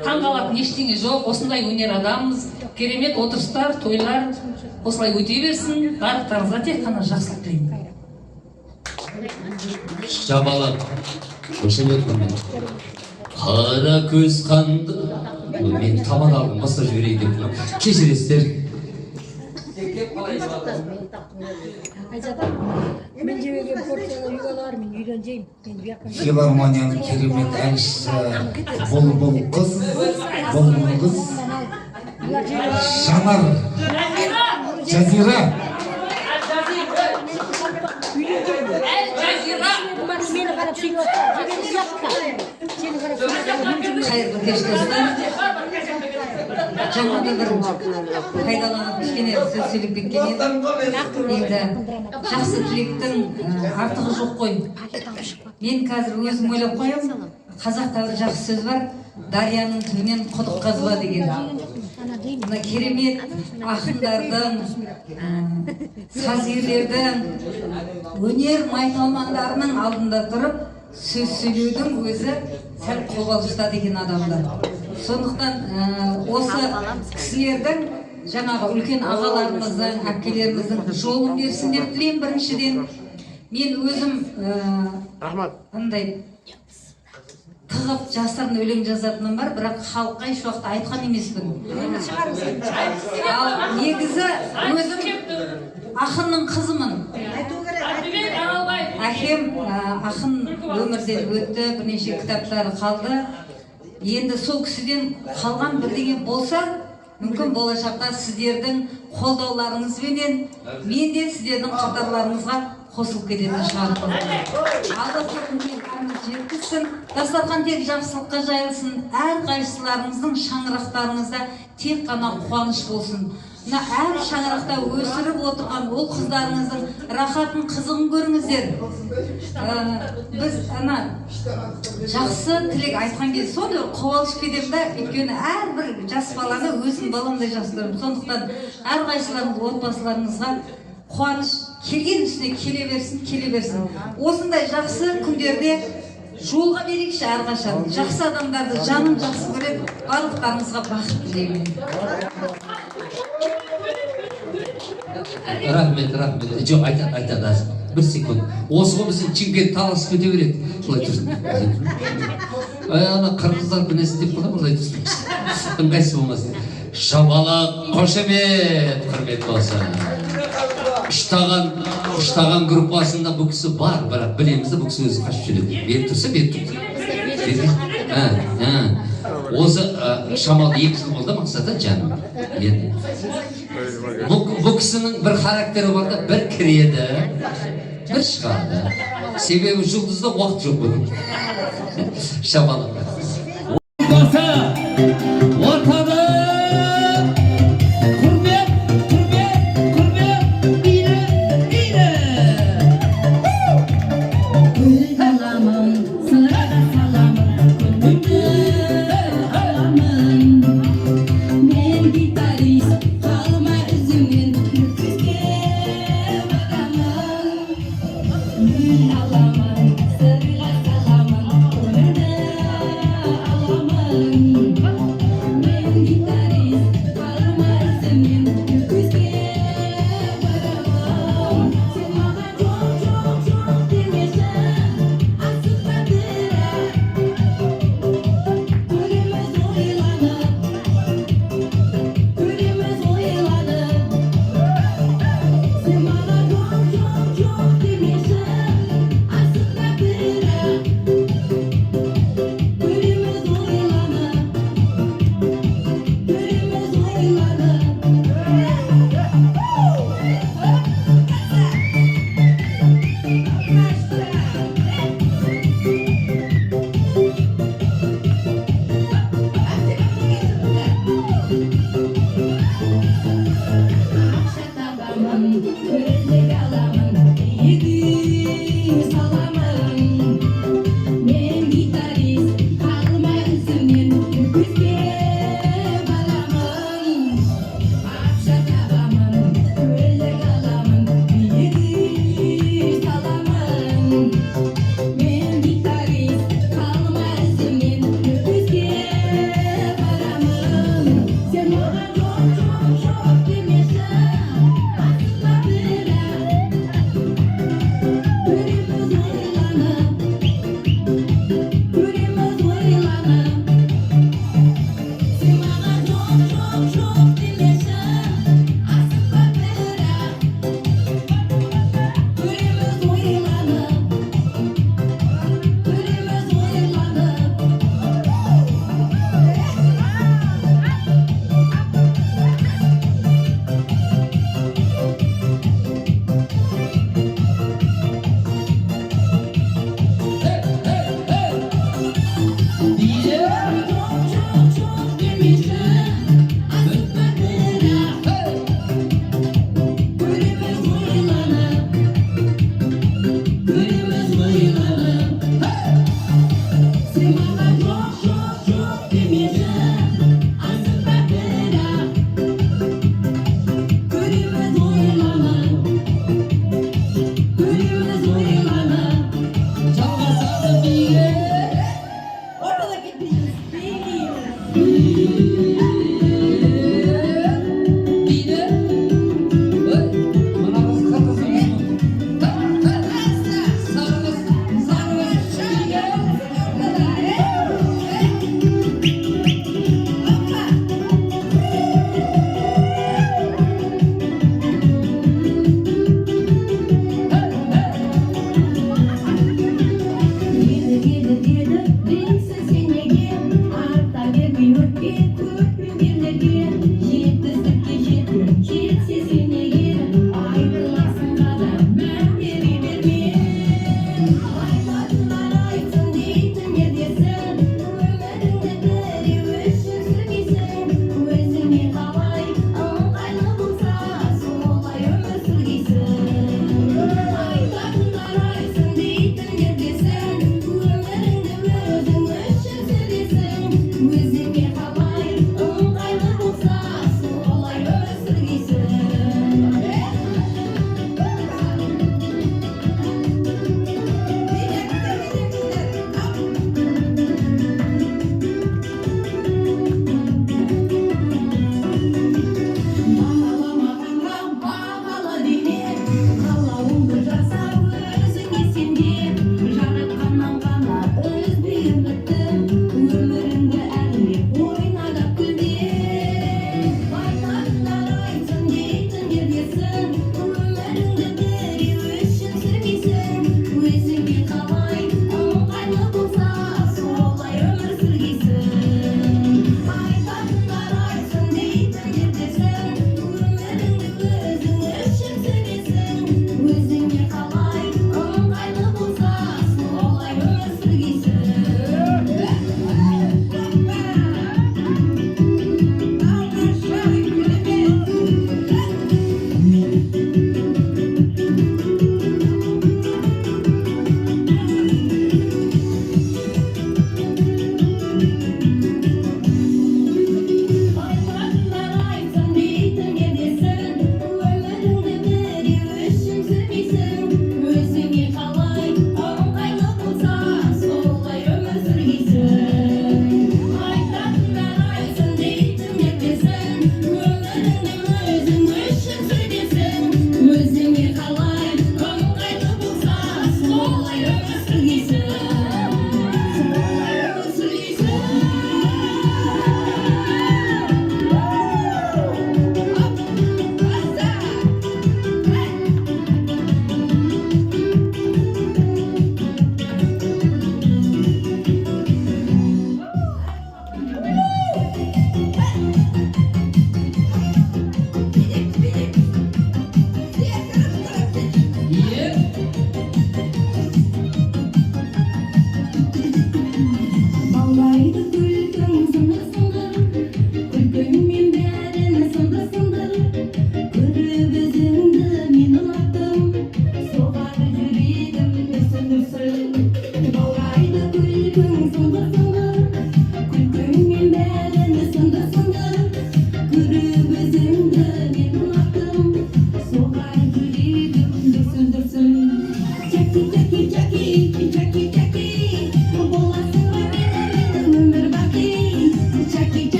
Таңғалатын ештеңе жоқ. Осындай өнер адамымыз. Керемет отырыстар, тойлар осылай өте берсін. Барлықтарыңызға тек қана жақсылық тілеймін. Жабалақ. Қара көз қанды. Мен тамақ алдым, баста жіберейін деп. Кешіресіздер. Филармонияның керемет әншісі Бұлбұл қыз, Бұлбұл қыз, Жанар, Жазира. Қайырлы кеш, достар. Жаңада бір пайдаланып кішкене сөз сөйлеп кеткен едім. Енді жақсы тілектің артығы жоқ қой. Мен қазір өзім ойлап қоямын, қазақта бір жақсы сөз бар, дарияның түбінен құдық қазба деген. Мына керемет ақындардың, сазгерлердің, өнер майталмандарының алдында тұрып сөз сөйлеудің өзі сәл қобалжытады екен адамды. Сондықтан осы кісілердің, жаңағы үлкен ағаларымыздың, әпкелеріміздің жолын берсін деп тілеймін біріншіден. Мен өзім андай тығып жасырын өлең жазатыным бар, бірақ халыққа еш уақытта айтқан емеспін. Ал негізі өзім ақынның қызымын. Әкем ақын өмірден өтті, бірнеше кітаптары қалды. Енді сол кісіден қалған бірдеңе болса, мүмкін болашақта сіздердің қолдауларыңызбенен мен де сіздердің қатарларыңызға қосылып кететін шығармын. Алла жеткізсін, дастархан тек жақсылыққа жайылсын, әрқайсыларыңыздың шаңырақтарыңызда тек қана қуаныш болсын. Мына әр шаңырақта өсіріп отырған ол қыздарыңыздың рахатын, қызығын көріңіздер. Біз ана жақсы тілек айтқан кезде сондай қобалжып кетемін да, өйткені әрбір жас баланы өзім баламдай жақсы көремін. Сондықтан әрқайсыларыңыз отбасыларыңызға қуаныш келген үстіне келе берсін, келе берсін. Осындай жақсы күндерде жолға берейікші әрқашан. Жақсы адамдарды жаным жақсы көреді. Барлықтарыңызға бақыт тілеймін. Рахмет, рахмет. Жоқ, айтады, айтады, азыр бір секунд. Осы ғой, біздің Чимкент таласып кете береді. Солай тұрсын. Ай, ана қырғыздар бір нәрсе деп қалады, олай тұрсын, ыңғайсыз болмасын. Шапалақ, қошемет, құрметті болсын. Үштаған группасында бұл кісі бар, бірақ білеміз да, бұл кісі өзі қашып жүреді. Беріп тұрса, беріп тұрды. Осы шамалы 2 жыл болды, Мақсат, жаным. Енді бұл кісінің бір характері бар да: бір кіреді, бір шығады. Себебі жұлдызда уақыт жоқ бұның. Шапалақ. Баса ортада құрмет, құрмет, құрмет, биле, биле. Гүл аламын, сырға саламын, көңілді аламын. Мен гитарист, қалма ізімнен, Нүкіске барамын. Гүл аламын, сырға саламын, көңілді аламын.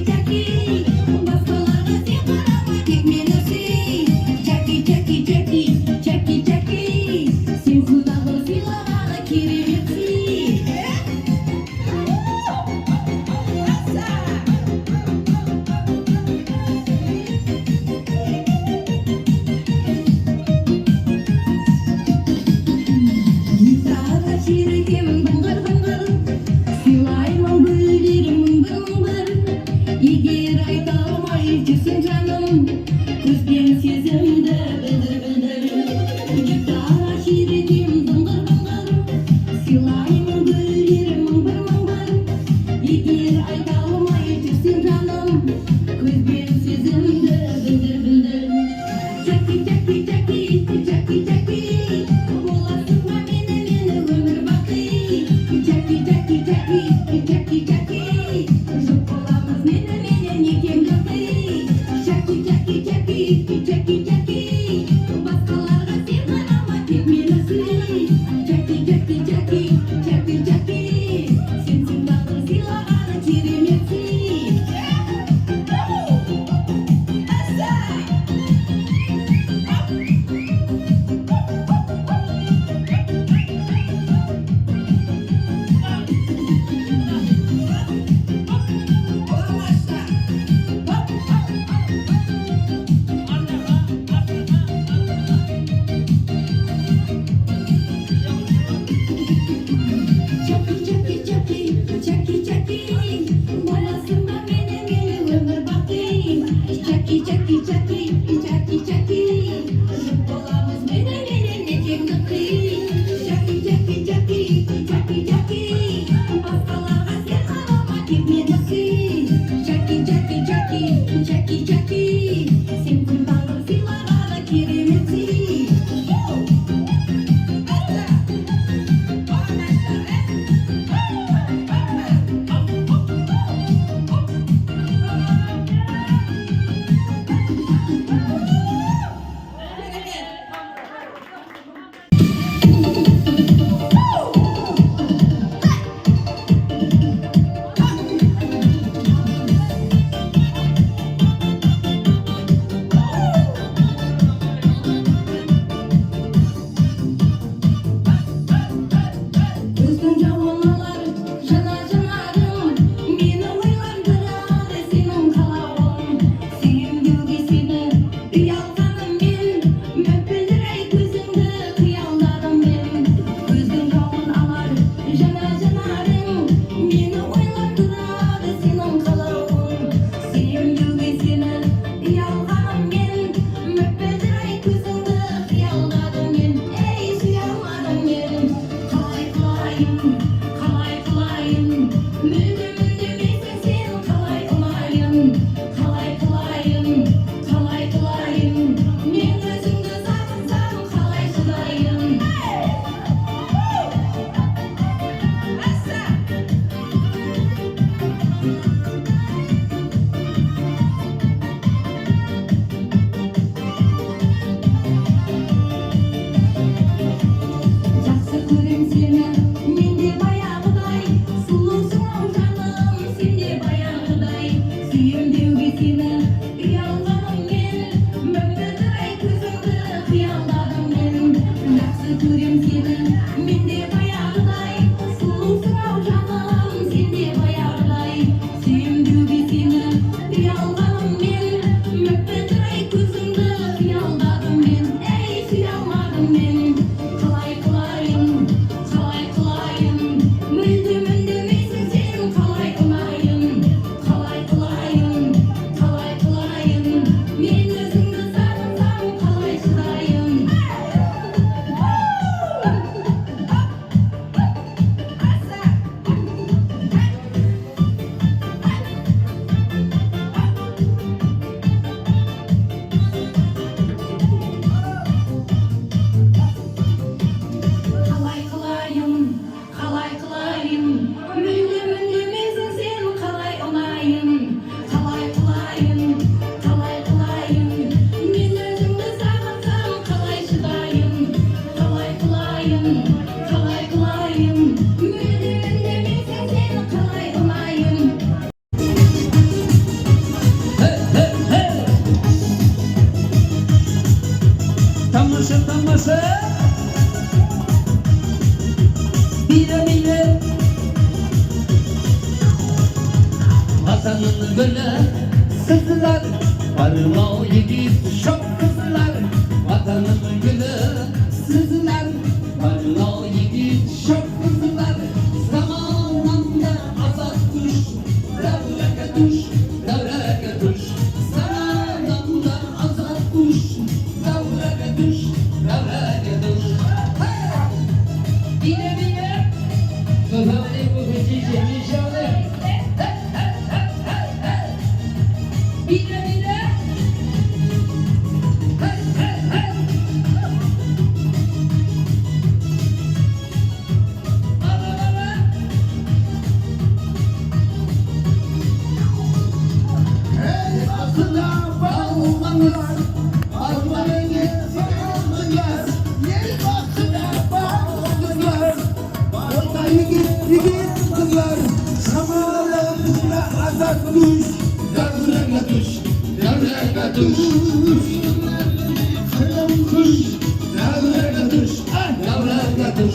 Джаки, басқаларға сен қарама, тек мені сүй. Джаки, Джаки, Джаки, Джаки, Джаки, сенсің тағдыр сыйлаған керемет сый. Гитара шеретемін дыңғыр-дыңғыр, сыйлаймын гүлдерін мың бір, мың бір. Егер айта алмай жүрсең, жаным, көзбен сезімді білдір, білдір. Гитара шеретемін дыңғыр-дыңғыр, сыйлаймын гүлдерін мың бір, мың бір. Егер айта алмай жүрсең, жаным, көзбен сезімді білдір, білдір. Джаки, Джаки, Джаки, Джаки, Джаки, боласың ба мені өмір бақи? Джаки, Джаки, Джаки, Джаки, Джаки, жұп боламыз мені некемді қи. Джаки, Джаки, Джаки, Джаки, Джаки, басқаларға сен қарама, тек мені сүй. Джаки, Джаки, Джаки, Джаки, Джаки, сенсің тағдыр сыйлаған керемет сый. Джаки, Джаки, Джаки, Джаки, Джаки, боласың ба мені өмір бақи? Джаки, Джаки, Джаки, Джаки, Джаки, жұп боламыз мені некеңді қи. Джаки, Джаки, Джаки, Джаки, Джаки, басқаларға сен қарама, тек мені сүй. Джаки, Джаки, Джаки, Джаки, Джаки, сенсің тағдыр сыйлаған керемет сый. Слышу. Биле, биле. Vatanın gülü sızlar, Parlav yigit şok kızlar. Vatanın gülü sızlar, Parlav yigit şok kızlar. Zamanında azat tuş, Davraka tuş, davraka tuş. Zamanında azat tuş, Davraka tuş, davraka tuş. Bile bile. Bile bile. Hey, hey, hey. Ara, ara. Hey aslında balmanlar, almanını saldılar. Yer baktığına balmanlar, orta yigit yigit kızlar. Zamanlarında azat düş, devrene düş, devrene düş. Kırım kuş, devrene düş, devrene düş.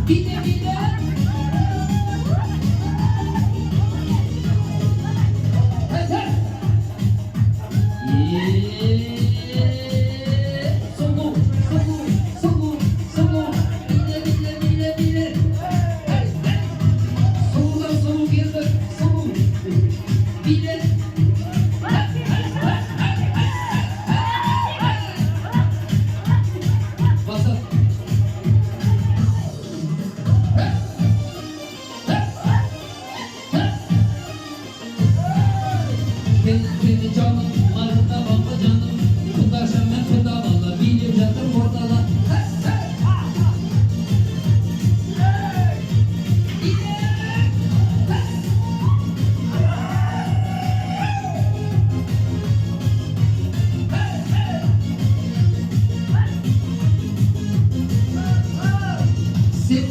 Bile bile. Hey, hey. Solu, solu, solu, solu. Bile bile bile bile. Hey, hey. Soludan solu geldi, solu. Bile. Hey, hey, hey, hey, hey, hey. Basar. Kendi canım, marında baba canım. Kudaşım ben kudavala, bilip жатыр ортада. Hey, hey. Sen